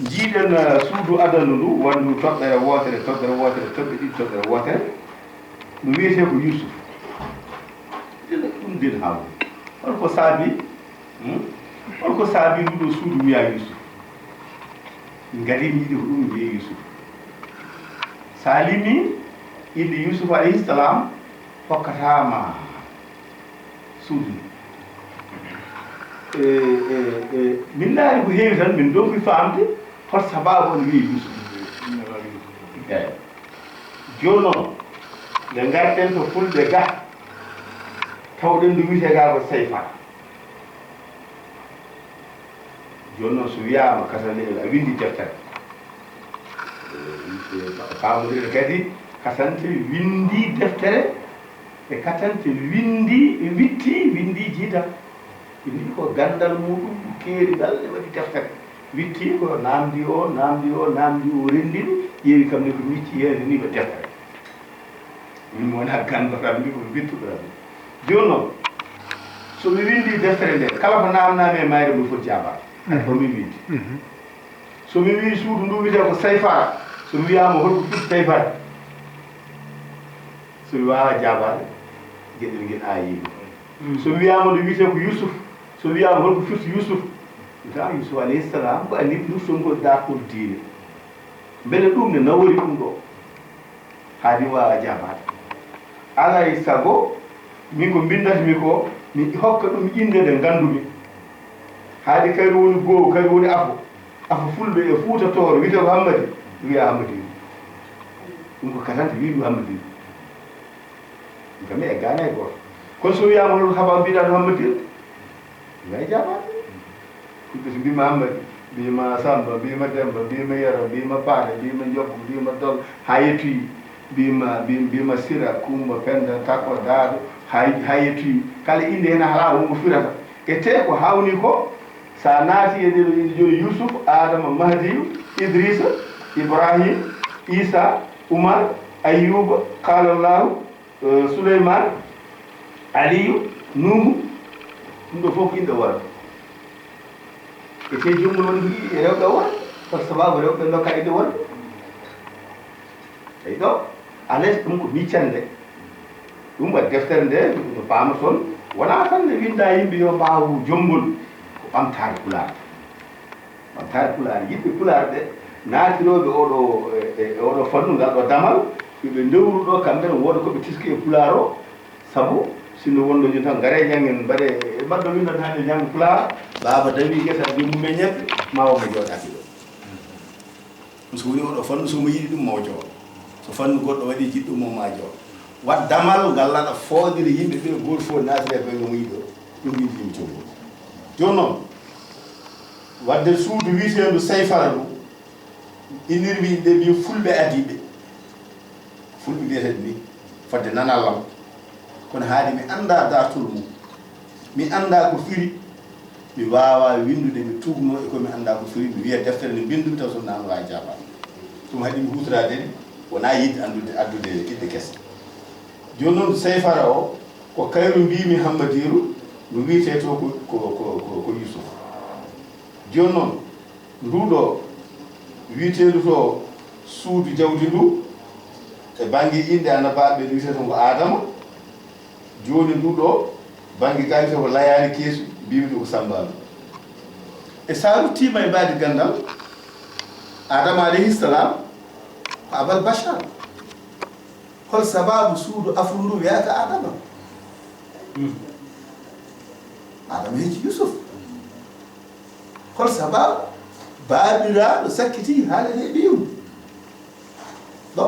njiiɗen, eh, suudu adanndu ndu, wonndu toɓɓere wootere, toɓɓere wootere, toɓɓe ɗiɗi, toɓɓere wootere, no wiyetee ko Yuusuf. Ɗum ndin haawnde. Hol ko saabii? Hmm? Hol ko saabii ndu ɗo suudu wiyaa Yuusuf? Min kadi min njiɗi ko ɗum wiyee Yuusuf. So a limii innde Yuusuf alayhi salam, hokkataa ma suudu ndu. E, e, e, min ndaari ko heewi tan, min ndonki faamde hol sabaabu on wiyee Yuusuf. Eey. Jooni noon, nde ngarɗen to fulɓe ga, tawɗen ndu wiyetee ga ko Seyfa. Jooni noon, so wiyaama Kasante a winndi deftere, e, e, faamondiren kadi, Kasante winndi deftere, e Kasante winndi, e witti, winndi jiida. Winndi ko ganndal muuɗum keeriɗal e waɗi deftere. Witti ko namdi o, namdi o, namdi o, renndini, ƴeewi kam ne ko micci yeeyde ni ko deftere. Min mo wona ganndo tan, min ko wittuɗo tan. Jooni noon, so mi winndi deftere nde, kala ko namnami e mayre, mi foti jaabaade. Hay ko min winndi. Mhm. So mi wii suudu ndu wiyetee ko Sayfara, so mi wiyaama holko firti Sayfara, so mi waawaa jaabaade, geɗel ngel aayeyi. Mm. So mi wiyaama ndu wiyetee ko Yusuf, so mi wiyaama holko firti Yusuf, mi tawa Yusuf alayhi salam ko annibi nurtongol dartol diine. Mbele ɗum ne nawori ɗum ɗo? Haadi waawa jaabaade. Alaa e sago, min ko mbinndatmi ko, mi hokka ɗum innde nde nganndumi. Haadi kayru woni goow, kayru woni afo. Afo fulɓe e Fuuta Tooro, wiyetee ko Hammadi, wiya Hammadi. Ɗum ko katante, wiyi ɗum Hammadi. Ngam mi eggaani hay gooto. Kono so wiyaama hol haɓa mbiɗa ɗum Hammadi, mi wawi jaabaade. Fulɓe so mbiima Hammadi, mbiima Samba, mbiima Demba, mbiima Yero, mbiima Paale, mbiima Njobbo, mbiima Dol, haa yettoyi, mbiima, mbi-, mbiima Sira, Kumba, Penda, Takko, Daado, haa, haa yettoyi. Kala innde heen a halaa wonko firata. E tee ko hawni ko, so a naati e ɗeɗo innde jooni, Yusuf, Adama, Mahdiyu, Idrisa, Ibrahim, Isa, Umar, Ayyuba, Qala Allahu, eh, Suleymaan, Aliyu, Nuuhu, ɗum ɗo fof ko inɗe worɓe. E tee joomum woni ko yiɗi e rewɓe e worɓe, par sababu rewɓe ndokka inɗe worɓe. Tawi ɗo, alaa ɗum ko miccande. Ɗum waɗi deftere nde, no paama toon, wonaa tan nde winnda yimɓe yo mbaaw jommbol, ko ɓamtaare Pulaar. Ɓamtaare Pulaar, yimɓe Pulaar ɓe naatirooɓe oɗo, e, e oɗo fannu, ngal ɗo damal, yo ɓe ndewru ɗo, kamɓe ne wooda ko ɓe teski e Pulaar o, sabu sinno wonno jooni tan, ngaree njanngen, mbaɗee, e mbaɗɗo winndata hannde njannga Pulaar, baaba dawi ngesa, joomum e ñebbe, ma o mo jooɗaaki ɗo. So woni oɗo fannu, so mo yiɗi ɗum, mo o jooɗo. So fannu goɗɗo waɗi jiɗɗo mo, ma jooɗo. Waɗ damal ngal aɗa fooɗira yimɓe ɓe, gooto fof naatira e koye mo yiɗi o. Ɗum yimɓe yimɓe coggu. Jooni noon, waɗde suudu wiyeteendu Sayfara ndu, innirmi inde mbi Fulɓe Adiiɓe. Fulɓe mbiyata ɗum ni, fodde nanal lam. Kono haade mi annda dartol mum. Mi annda ko firi. Mi waawaa winndude, mi tuugnoo e ko mi anndaa ko firi, mi wiya deftere nde mbinndumi taw so mi naamndaama jaabaama. Ɗum haɗi mi huutoraade ni, wonaa yiɗde anndude, addude inɗe kese. Jooni noon, Sayfara o, ko kayru mbiimi Hammadiiru, no wiyetee to ko, ko, ko, ko, ko Yuusuf. Jooni noon, nduu ɗoo wiyeteendu to suudu jawdi ndu, e bannge inɗe annabaaɓe, wiyetee to ko Aadama. Jooni nduu ɗoo bannge gaa wiyetee ko Layaani Keesu, mbiimi ɗum ko Sammbaalu. E so a ruttiima e mbaadi ganndal, Aadama alayhi salam ko Abal Bachar. Hol sabaabu suudu afru ndu wiyaaka Aadama? Aadama hecci Yuusuf. Hol sabaabu baabiraaɗo sakkitii haalete e ɓiyum? Ɗo,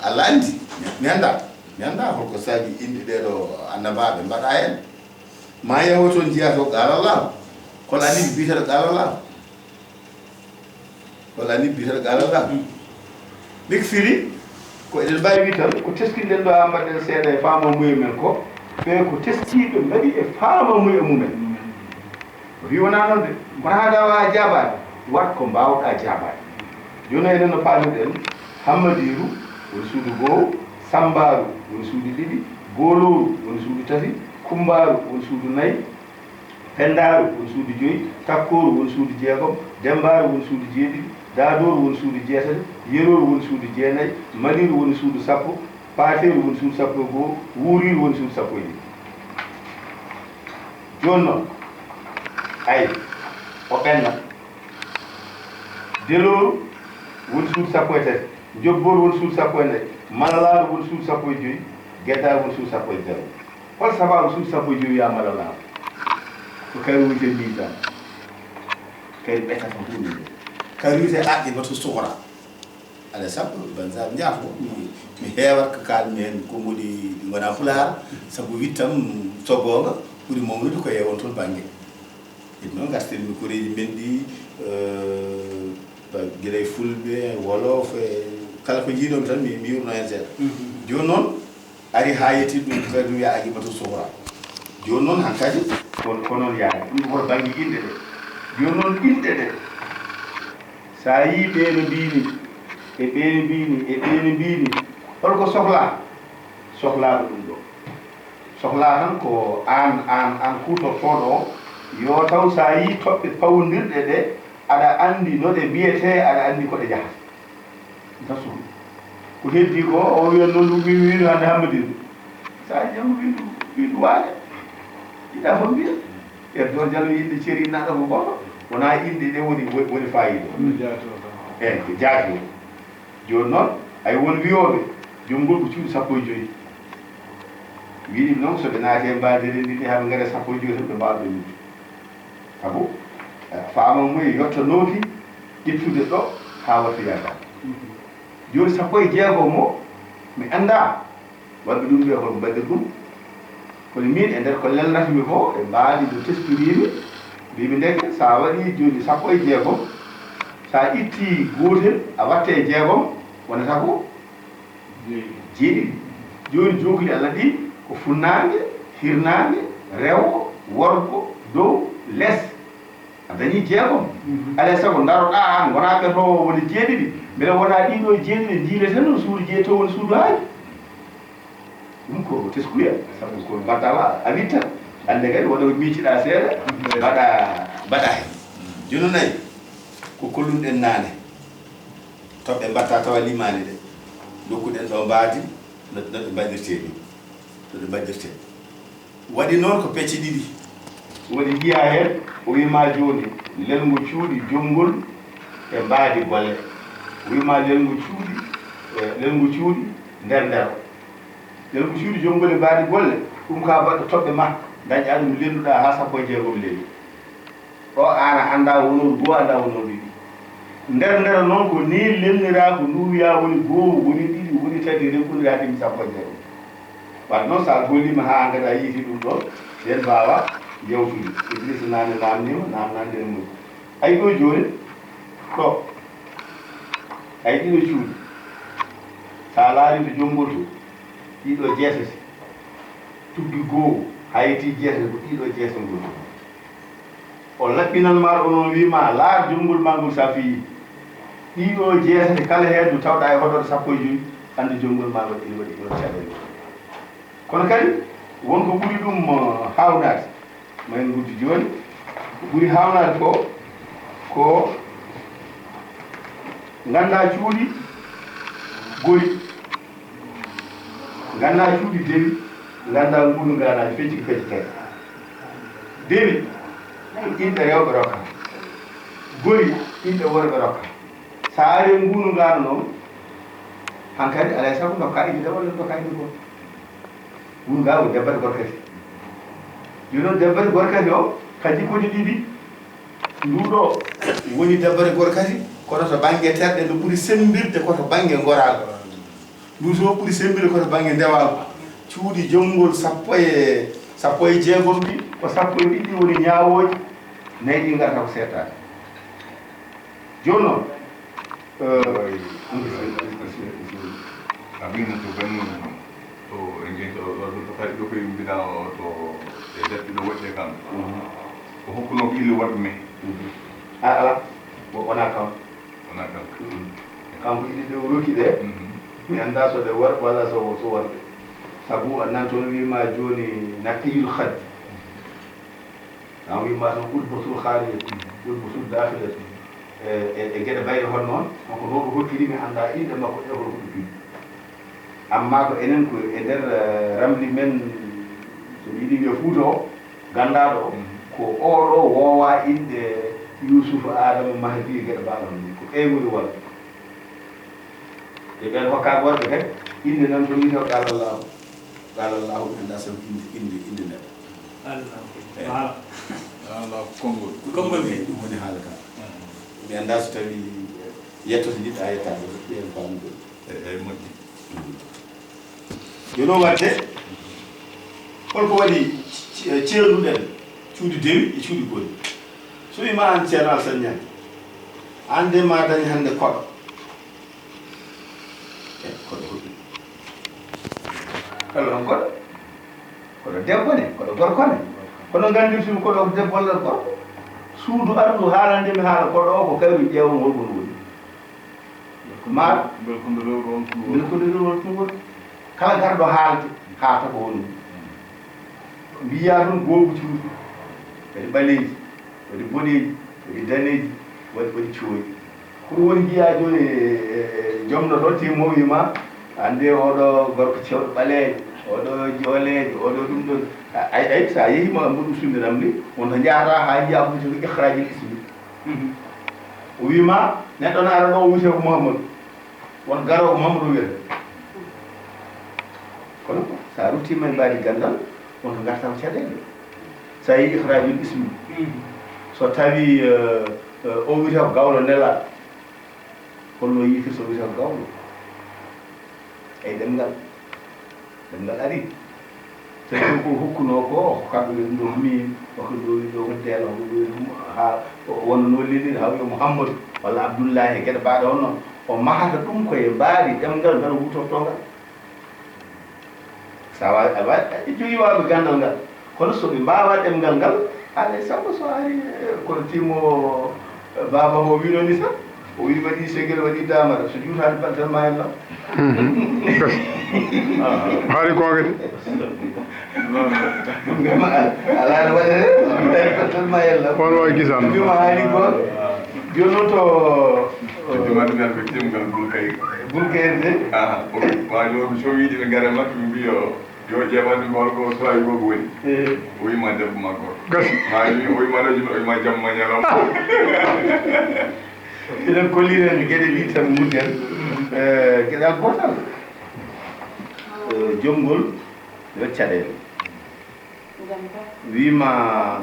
Allah anndi. Mi, mi anndaa. Mi anndaa holko saabi inɗe ɗee ɗoo annabaaɓe mbaɗaa heen. Ma yahu toon njiyaa to qaala Allah. Hol annabi biyetee ɗo qaala Allah? Hol annabi biyetee ɗo qaala Allah? Mik firi, ko eɗen mbaawi wiide tan, ko teskinɗen ɗo haa mbaɗen seeɗa e faamamuye men ko, ɓe ko teskiiɓe mbaɗi e faamamuye mumen. O wi wonaa noon de, kono haa dawaa jaabaade, waɗ ko mbaawɗaa jaabaade. Jooni enen no paamirɗen, Hammadiiru woni suudu goow, Sammbaaru woni suudu ɗiɗi, Goolooru woni suudu tati, Kummbaaru woni suudu nayi, Penndaaru woni suudu joyi, Takkooru woni suudu jeegom, Demmbaaru woni suudu jeeɗiɗi, Daadooru woni suudu jeetati, Yerooru woni suudu jeenayi, Maliiru woni suudu sappo, Paateeru woni suudu sappo e goo, Wuuriiru woni suudu sappo e ɗiɗi. Jooni noon, ay, o ɓenna. Delooru woni suudu sappo e tati, Njobbooru woni suudu sappo e nayi, Malalaaru woni suudu sappo e joyi, Geddaaru woni suudu sappo e jeego. Hol sabaabu suudu sappo e joyi wiyaa Malalaaru? Ko kayru wiyetee miisaan. Kayru ɓetata ko ɗum. Kayru wiyetee Aqibatu Suxra. Alaa e sago, banzaaɓe njaafo, mi, mi heewat ko kaalmi heen, ko mboɗi ɗi ngonaa Pulaar, sabu wittam so goonga ɓuri mawnude ko e on toon bannge. Ɗum noon, ngartirmi koreeji men ɗi, eh, ba-, gila e Fulɓe, Wolof, e kala ko njiiɗon tan, mi, mi yurno heen seeɗa. Mhm. Jooni noon, ari haa yettii ɗum, kadi ɗum wiyaa Aqibatu Suxra. Jooni noon, hankadi, ko, ko noon yaari. Ɗum ko bannge inɗe ɗe. Jooni noon, inɗe ɗe, So a yii ɓee no mbiini, e ɓee no mbiini, e ɓee no mbiini, hol ko sohlaa? Sohlaa ko ɗum ɗo. Sohlaa tan ko aan, aan, aan kuutortooɗo o, yo taw so a yii toɓɓe pawondirɗe ɗe, aɗa anndi no ɗe mbiyetee, aɗa anndi ko ɗe njahata. Ɗum tan sohli. Ko heddii ko, o wiya noon ɗum wi-, wi-, hannde Hammadin. So a janngo windu, windu waade. Yiɗa fof mbiya. E dow jalo yimɓe ceri naɗa ko gooto. Wonaa inɗe ɗe woni, woni faayiida. Eeyi, ko jaati o. Jooni noon, hay won wiyooɓe, joom ngol ko cuuɗi sappo e joy. Wiɗi noon, so ɓe naati e mbaadi renndinde, haa ɓe ngara sappo e joy tan, ɓe mbaawa ɗo yimɓe. Sabu, eh, faamam mum e yottanooki ƴettude ɗo haa watta yaakaar. Jooni sappo e jeegom o, mi anndaa, waɗɓe ɗum ɓe hol mbaɗir ɗum. Kono miin e nder ko lelnatmi ko, e mbaadi no teskoriimi, mbimi ndeke, so a waɗii jooni sappo e jeegom, so a ittii gootel, a watta e jeegom, wonata ko jeeɗiɗi. Jooni jookli Allah ɗi ko funnaange, hirnaange, rewo, worgo, dow, les. A dañii jeegom. Alaa e sago ndaroɗaa aan, ngonaa ɓetoowo woni jeeɗiɗi. Mbele wonaa ɗii ɗoo jeeɗiɗi njiileten no suudu jeetoo woni suudu haaju? Ɗum ko teskuya, sabu ko mbaɗɗa wa-, a wittat. Hannde kadi wona ko miijiɗaa seeɗa, mbaɗa, mbaɗa heen. Jooni nayi, ko kolluɗen naane. Toɓɓe mbaɗta tawa limaani ɗe. Ndokkuɗen ɗo mbaadi, no, no ɗe mbaɗirtee ni. No ɗe mbaɗirtee. Waɗi noon ko pecce ɗiɗi. Woni njiyaa heen, o wiima jooni, lelngo cuuɗi, jomngol e mbaadi golle. O wiima lelngo cuuɗi, e lelngo cuuɗi, nder nder. Lelngo cuuɗi, jomngol e mbaadi golle, ɗum ka baɗɗo toɓɓe ma, dañƴaa ɗum lelnuɗaa haa sappo e jeegom leli. Ɗo aan a anndaa wonooru goo, anndaa wonooru ɗiɗi. Nder nder noon ko nii lelniraa ko nduwiyaa woni goo, woni ɗiɗi, woni tati, rekundiraa tigi sappo e jeegom. Wadde noon so a golliima haa ngati a yiiti ɗum ɗo, nden mbaawa yewtude. Idrissa naane naamniima, naamnaani nden mum. Ay ɗo jooni, ɗo. Ay ɗiɗo cuuɗi. So a laarii to jomngol to, ɗiɗo jeetati. Tuggi goo, haa yettii jeetati ko ɗiɗo jeetati ngol. O laɓɓinan ma ɗo noon, wii ma, laar jomngol ma ngol so a fiyii. Ɗiɗo jeetati kala heen ndu tawɗaa e hoɗorde sappo e joy, anndu jomngol ma ngol ina waɗi, ina waɗi caɗeele. Kono kadi, won ko ɓuri ɗum, eh, haawnaade, ma en nguddu jooni. Ko ɓuri haawnaade ko, ko nganndaa cuuɗi gori. Nganndaa cuuɗi dewi, nganndaa nguudu ngaanaaji, fecci ko fecci tawi. Dewi, ko inɗe rewɓe rokka. Gori, inɗe worɓe rokka. So a ari e nguudu ngaana noon, hankadi alaa e sago ndokkaa inɗe ɗe walla ndokkaa inɗe gooto. Nguudu ngaa ko debbati gorkati. Jooni noon debbati gorkati o, ka jikkooji ɗiɗi. Ndu ɗo woni dabbere gorkati, kono to bannge terɗe ndu ɓuri semmbirde ko to bannge ngoraagu. Ndu to ɓuri semmbirde ko to bannge ndewaagu. Cuuɗi jomngol sappo e, sappo e jeegom ɗi, ko sappo e ɗiɗi woni ñaawooji, nayi ɗi ngarata ko seettaade. Jooni noon, eh, A ɓinna to Bannoori noon, to e ngeñ to ɗo, ɗo, to kadi ɗo koye mbiɗa o, to e defte ɗo woɗɗe kam. Ko hokkunoo ko ille worɓe men. A, alaa, wo-, wonaa kam. Wonaa kam. Kanko ille ɗe o rokki ɗe, mi anndaa so ɗe worɓe walla so, so worɓe. Sabu a nan toon wiima jooni naqiyul khaddi. An wimma tan ulbatul kharijati, ulbatul dakhilati, e, e, e geɗe bayɗe hono noon. Kanko noon o hokkiri mi anndaa inɗe makko ɗe hono ko ɗum. Amma ko enen ko e nder, eh, ramli men, so mi yiɗi wiya Fuuta o, ganndaɗo o, ko oɗo woowa inɗe Yuusufa, Adama, Mahdi e geɗe mbaɗe hono ɗum. Ko ɓe ngoni wonɓe. E ɓen hokka worɓe kadi inɗe nan to wiyetee qala Allahu. Qala Allahu mi anndaa sabu innde, innde, innde neɗɗo. Eyi. Qala Allahu ko konngol. Ko konngol mi. Ɗum woni haala ka. Mi anndaa so tawii yettoto njiɗɗaa yettaade, ɓeen faamude. Eyi, eyi, moƴƴi. Jooni o waɗde, holko waɗi ce-, ceernuɗen cuuɗi dewi e cuuɗi gori? So wima aan Ceerno Alsan Ñaŋ, aan de ma dañ hannde koɗo. E, koɗo huɗi. Koɗo on koɗo. Koɗo debbo ne, koɗo gorko ne. Kono nganndirtumi koɗo ko debbo walla gorko. Suudu arndu haalande mi haala koɗo o ko kayru ƴeewam holko no woni. Maaro. Mbel ko nde rewru on tun woni. Mbel ko nde rewru on tun woni. Kala garɗo haalde, haalta ko woni. Mbiyaa ɗum goobu cuuɗi. Waɗi ɓaleeji, waɗi boɗeeji, waɗi daneeji, waɗi, waɗi cooyi. Ko ɗum woni mbiyaa jooni, e, e, e, jomno ɗo timmo wi ma, annde oɗo gorko cewɗo ɓaleejo, oɗo jooleejo, oɗo ɗum ɗon. A, ay, ay, so a yehii ma mboɗo ustunde nam ni, wonto njahataa haa njiyaa ko wiyetee ko ihrajul ismi. Mhm. O wi ma, neɗɗo na ara ɗo o wiyetee ko Mouhamadou. Won garoowo Mouhamadou wiyetee. Kono so a ruttiima e mbaadi ganndal, wonto ngartaa ko caɗeele. So a yii ihrajul ismi. Mhm. So tawi, eh, eh, o wiyetee ko gawlo nelaaɗo. Holno yiitirta o wiyetee ko gawlo? E ɗemngal. Ɗemngal ari. So tawi ko hokkunoo ko, o ko kamɓe ɓe ɗum ɗo humi, o ko ɗo, ɗo ko Deelo, o ko ɗo hum-, haa o wonnoo leydi, haa wiya Muhammadu walla Abdullahi, e geɗe baaɗe hono noon. O mahata ɗum ko e mbaadi ɗemngal ngal o huutortoo ngal. So a waawi, a waawi, a jogii waawɓe ganndal ngal. Kono so ɓe mbaawaa ɗemngal ngal, alaa e sago so ari, eh, kono timmo, eh, baaba mo wiino ni tan, o wi waɗi segel, waɗi daamara, so juutaani baltal ma en lan. Mhm. Haali goonga de. Ɗum de ma, alaa no waɗere, baltal ma en lan. On wawi gisan. Ɗum ma haali goonga. Jooni noon to, to jumaɗinal ɓe timgal Bulkayri. Bulkayri de. Aha, o, waajo o so wiide ɓe ngara makko ɓe mbiyo. Yo ƴeewanmi ko holko Suwaybu woni. Eh. O wima debbo makko. Gasi. Ma wi, o wima ɗo jima, o wima jamma ñalawma. Eɗen kolliri en geɗe ɗiɗi tan ngudden. Eh, geɗal gootal. Eh, jomgol yo caɗeele. Wima,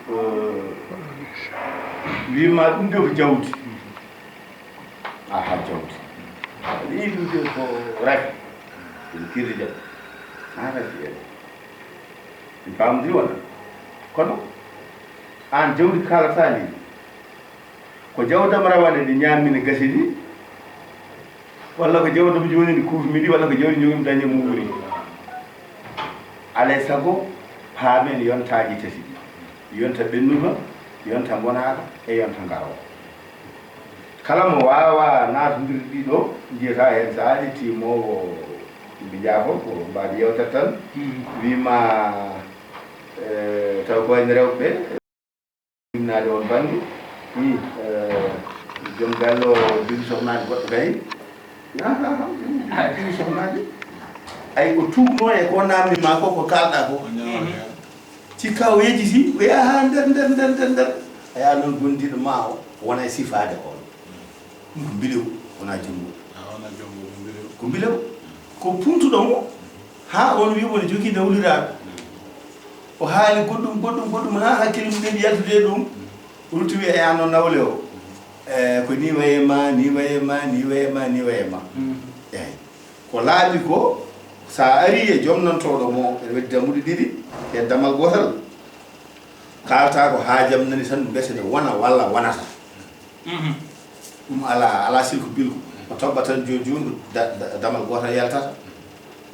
eh, wima ɗum ɗo ko jawdi. Aha, jawdi. Aɗa yiɗi ɗum ko rafi. Ɗum kirri jam. Aha, rafi en. Mi faamdi wona. Kono aan jawdi kaalata ndi. Ko jawdam rawane ndi ñaammi ndi gasi ndi. Walla ko jawdam jooni ndi kuufmi ndi, walla ko jawdi jooni mi dañi mum wuri. Alay sago paamen yontaaji tati ɗi. Yonta ɓennuka, yonta mbonaaka, e yonta ngarooka. Kala mo waawaa naatondiri ɗi ɗo, njiyataa heen sahaaji tiimoowo mbi jaafo, ko mbaadi yewtere tan, wii ma, eh, taw ko wayno rewɓe ɓe, ɗimnaade on bannge, ii, eh, joom galle o jogi sohnaaji goɗɗo kay, aha, aha, jogi sohnaaji. Ay, o tuubnoo e ko naamni ma ko, ko kaalɗaa ko. Cikka o yejjiti, o yaha nder, nder, nder, nder, nder. A yaha noon gondiiɗo ma o, wona e sifaade on. Ɗum ko mbilewu, wona junngo. A wona junngo, ko mbilewu. Ko mbilewu. Ko puntuɗo mo, haa on wi woni jogii nawliraaɗo. O haali goɗɗum, goɗɗum, goɗɗum, haa hakkille mum ɓeydi yaltude e ɗum. O rutti wi, "Eya, noon nawle o. Eh, ko ni waye ma, ni waye ma, ni waye ma, ni waye ma." Eey. Ko laaɓi ko, so a arii e jomnantooɗo mo, ene waɗi dammuɗe ɗiɗi, e damal gootal, kaaltaa ko haajam nani tan, mbete ne wona walla wonata. Mhm. Ɗum alaa, alaa silko bilko. O toɓɓa tan jooni jooni ko da-, da-, damal gootal yaltata.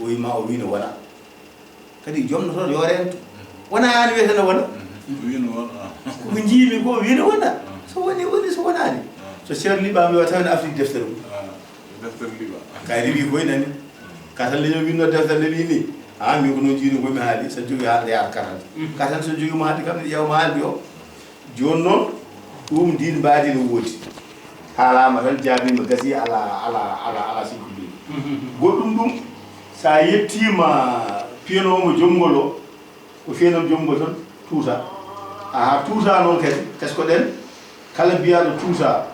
O wii ma, o wii no wona. Kadi jomnotooɗo yo reento. Wona aan wiyata no wona. Wii no wona. Ko njiimi ko wii no wona. So woni, woni, so wonaani. So ceerno liɓaama yo taw ene afti deftere mum. Deftere liɓa. Kay riwi koy nani. Ka tan leñol winno deftere nde ɓii ni. Haa min ko noon jiini ko mi haali, so jogii haalde yaata katante. Ka tan so jogii mo haalde kam, ƴeewa mo haalde o. Jooni noon, ɗum ndin mbaadi no woodi. Haalaama tan, jaabiima, gasi, alaa, alaa, alaa, alaa sikku ndin. Goɗɗum ɗum, so a yettiima piyanoowo mo jomngol o, ko fiyanan jomngol tan, tuusa. Aha, tuusa noon kadi, tesko-ɗen, kala mbiyaaɗo tuusa,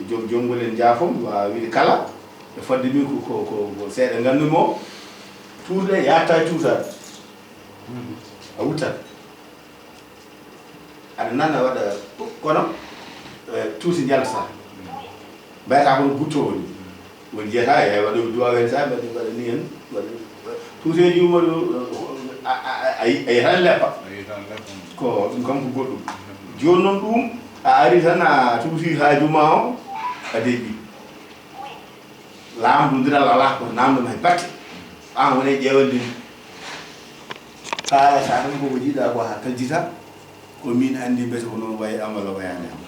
joom jomngol en njaafo, mi waawaa wiide kala, e fodde min ko, ko, ko, ko seeɗa nganndu-mi o, tuusde yaatta e tuusaade. A wuttat. Aɗa nana waɗa, kono, eh, tuusi njalta. Mbayata kono gutto woni. Woni jeyata e waɗa duwa wen sa, mbaɗi, mbaɗa ni en, mbaɗa, tuuseeji umma ɗo, a, a, a, a, a yitan leppa. A yitan leppa. Ko ɗum kam ko goɗɗum. Jooni noon ɗum, a ari tan a tuusi haaju ma o, a deƴƴi. Laamdondiral alaa, ko naamnde ma e batte. Aan woni e ƴeewal ndin. Kaa, so a tan ko ko jiiɗaa ko haa kaljita, ko min anndi mbete ko noon wayi am walla wayaani am.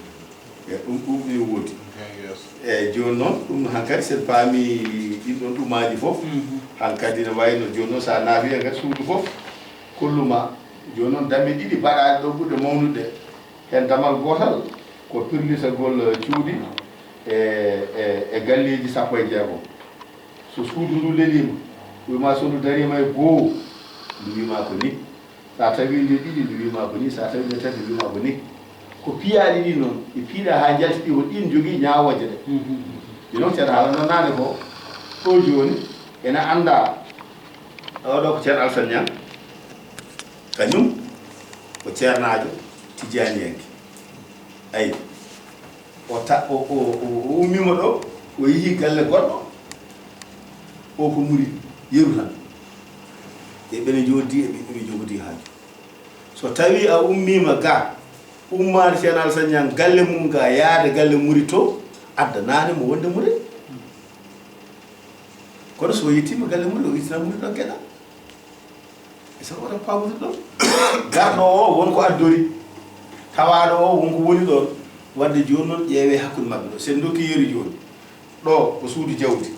E ɗum, ɗum ene woodi. Eyyi, jooni noon, ɗum hankadi, sen paami ɗin ɗon ɗumaaji fof. Hankadi no wayno jooni noon, so a naati hankadi suudu fof, kolluma. Jooni noon, dame ɗiɗi baɗaaɗe ɗo ɓurɗe mawnude. Heen damal gootal ko pirlitagol cuuɗi e, e, e galleeji sappo e jeegom. So suudu ndu leliima, wiima so ndu dariima e goo, ndu wiima ko ni. So a tawi nde ɗiɗi, ndu wiima ko ni. So a tawi nde tati, ndu wiima ko ni. Ko piyaaɗi ɗin noon, ɗi piiɗaa haa njalti ɗi, ko ɗin njogii ñaawooje ɗe. Ɗi noon, ceerno haalano naane ko, ɗo jooni, ena anndaa, oɗo ko ceerno Alassane Niang, kañum ko ceernaajo tijjaaniyanke. Ayi, o ta-, o, o, o, o ummiima ɗo, o yehi galle goɗɗo, o ko muri, yeru tan. E ɓene njooɗdi, e ɓe, ɓe njogodi haaju. So tawi a ummiima ga, ummaade ceerno Alassane Niang galle mum ga, yaade galle muri to, addanaani mo wonde muri. Kono so yettiima galle muri, o yettina muri ɗon geɗal. E so wota paamude ɗon. Garɗo o won ko addori. Tawaaɗo o won ko woni ɗon. Wadde jooni noon ƴeewee hakkunde maɓɓe ɗo. Sen dokki yeru jooni. Ɗo ko suudu jawdi.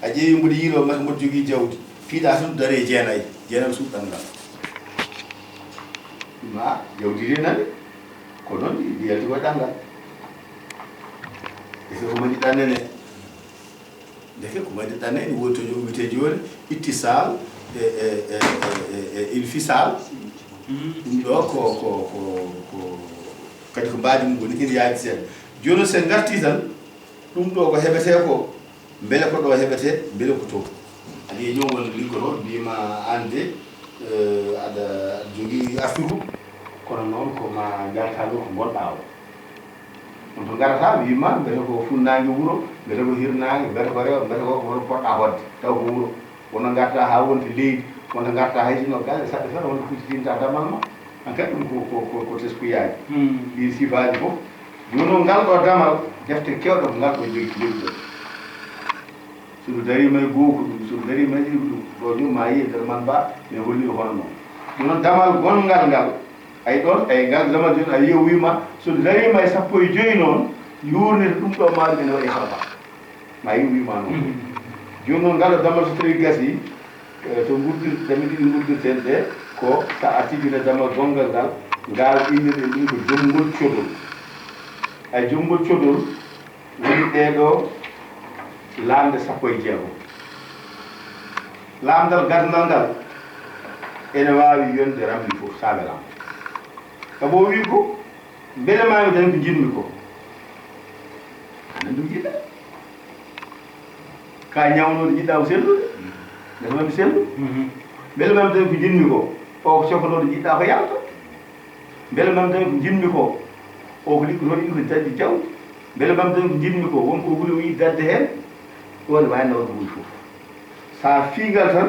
A ƴeewi mboɗo yiiloo ma-, mboɗo jogii jawdi. Piiɗaa tan daree jeenayi. Jeenayi suudu ɗanngal. Ma jawdi ndi nani. Ko noon ɗi, ɗi yalti koye ɗanngal. E so ko mani ɗannene. Ndeke ko mbaɗirɗaa ne, ene woodi to jom wiyetee jooni ittisal e, e, e, e, e infisal. Ɗum ɗo ko, ko, ko, ko, kadi ko mbaadi mum woni ina yaadi seeɗa. Jooni noon, so en ngartii tan, ɗum ɗo ko heɓetee ko, mbele ko ɗo heɓetee, mbele ko to. Aɗa yiya ñawol liggotoo, mbiima aan de, eh, aɗa, aɗa jogii arsugu, kono noon ko ma ngartaa ɗo ko ngonɗaa o. On to ngarata, wiima, mbete ko funnaange wuro, mbete ko hirnaange, mbete ko rewo, mbete ko ko poɗɗa hoɗde, taw ko wuro. Wono ngarta haa wonta leydi, wonta ngarta hay sino galle, saɗa tan wonta kuccitinta damal ma. An kadi ɗum ko, ko, ko, ko teskuyaaji. Hmm. Ɗin sifaaji fof. Jooni noon ngal ɗo damal, defte keewɗe ko ngal ɗo jogi, jogi ɗo. So ndu dariima e goo ko ɗum, so ndu dariima e ɗiɗi ko ɗum. Ɗo jooni ma yiye nder man ba, mi holli hono noon. Ɗum noon damal gonngal ngal, ay ɗon, ay ngal damal jooni a yiya o wiima, so ndu dariima e sappo e joy noon, yuurnete ɗum ɗo ma ɗum ene waɗi harba. Ma yiw wiima noon. Mhm. Jooni noon ngal ɗo damal so tawi gasii, eh, to nguddir-, dame ɗiɗi nguddirten ɗe, ko so a artii jooni e damal gonngal ngal, ngal innirɗen ɗum ko jomngol codol. Ay jomngol codol, woni ɗee ɗo laamɗe sappo e jeegom. Laamndal gadannal ngal ene waawi yonde ramli fof, so a welaama. Sabu o wii ko, mbele maa mi dañ ko njiɗmi ko? Aɗa anndi ko njiɗɗaa. Ka ñawnooɗo njiɗɗaa ko sellude? Mbele maa mi sellu? Mhm. Mbele maa mi dañ ko njiɗmi ko? O ko cofanooɗo njiɗɗaa ko yalta? Mbele maa mi dañ ko njiɗmi ko? O ko liggotooɗo ina ko dañde jawdi. Mbele maa mi dañ ko njiɗmi ko? Won ko wuli o yiɗi dañde heen. Ɗoon waawi nawde wuli fof. So a fii ngal tan,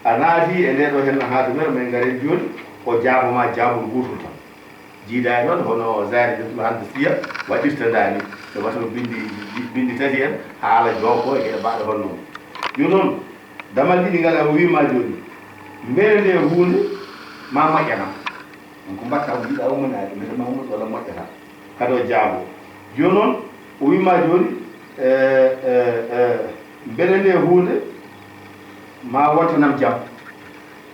a naatii e ndee ɗoo heen no haatumere, ma en ngar heen jooni, o jaabo ma jaabol gootol tan. Jiidaani noon hono Zahra Bintul Handasiya waɗirta ndaa ni. No wata ko binndi, binndi tati en, haala jooko e geɗe mbaɗɗe hono noon. Jooni noon, damal ɗiɗi ngal o wii ma jooni, mbele ndee huunde ma moƴƴanam. On ko mbaɗta ko njiɗɗaa ummonaade, mbele ma moƴƴu walla moƴƴataa. Kadi o jaabo. Jooni noon, o wii ma jooni, e, e, e, mbele ndee huunde ma wontanam jam,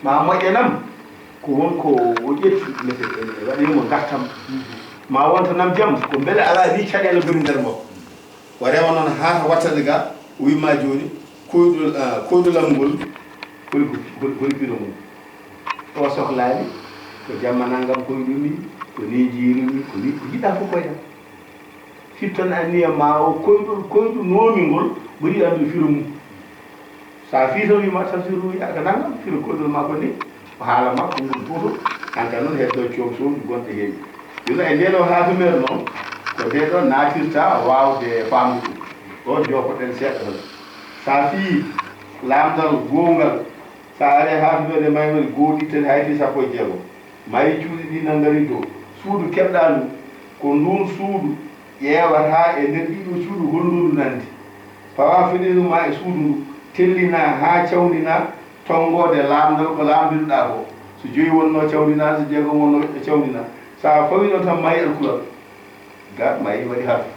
ma moƴƴanam, ko won ko o ƴetti, mbete ene waɗi mo ngartam. Ma wontanam jam, ko mbele alaa ni caɗeele ngoni nder makko. O rewa noon haa wattande ga, o wii ma jooni, koyɗol, ah, koyɗolam ngol, holi ko, holi, holi firo mum. O sohlaani ko jamma nanngam koyɗumi, ko ni njiirumi, ko ni, ko jiɗɗaa fof koyɗam. Fittan anniya ma o koyɗol koyɗunoomi ngol, mboɗi anndu firo mum. So a fii tan wiima Tamsir Ruuhi aka nanngam, firo koyɗol ma ko ni, o haala ma konngol gootol, aan tan noon heddo coom soom gonɗo heen. Jooni e ndee ɗoo haatumere noon, ko ndee ɗoo naatirta waawde faamde ɗum. Ɗoon joofoɗen seeɗa tan. So a fii laamndal goongal, so a arii haatumere maynori goo ɗiɗi tati hay fii sappo e jeegom. Mari cuuɗi ɗi nanngari dow. Suudu keɓɗaa ndu, ko nduun suudu ƴeewata e nder ɗii ɗoo cuuɗi hol ndu ndu nanndi. Pawa feɗeendu ma e suudu ndu, tellinaa haa cawndinaa tonngoode laamndal ko laamndinoɗaa ko. So joyi wonnoo cawndinaa, so jeegom wonnoo cawndinaa. So a fawii ɗoon tan maayi alkulal. Ga maayi waɗi harfu.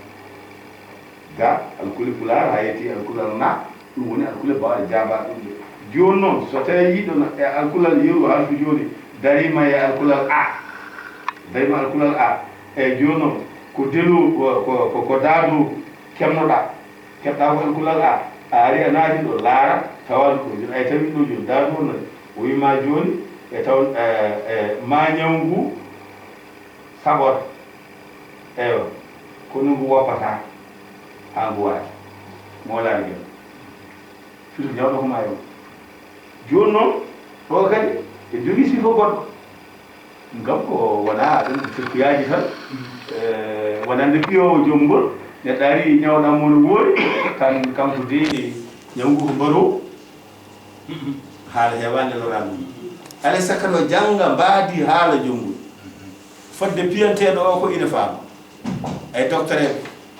Ga alkule pulaar, haa yetti alkulal na, ɗum woni alkule baawɗe jaabaaɗe ɗum ɗe. Jooni noon, so tawii yiɗo no e alkulal yeru halfu jooni, dariima e alkulal a. Dariima alkulal a. Eeyi, jooni noon, ko delu, ko, ko, ko, ko daadu keɓnoɗaa. Keɓɗaa ko alkulal a. A ari a naati ɗo, laara, tawa ɗum ɗo. Jooni ay tawi ɗo jooni, daadu on nani. O wiima jooni, e taw, e, e, ma ñaw ngu saɓor. Eewa, kono ngu woppataa haa ngu waati. Moolaani jooni. Firo ñawɗo ko maayo. Jooni noon, ɗo kadi, e jogii sifa goɗɗo. Ɗum kam ko wonaa ɗum ko tekkuyaaji tan. Eh, wonande piyoowo joom ngol, neɗɗo ari ñawɗaa mo no woori, kan, kanko de ñaw ngu ko mbaroo. Haala heewaani loraango. Alay sakka no jannga mbaadi haala joom ngol. Fodde piyanteeɗo o ko ina faama. Ay docteur en,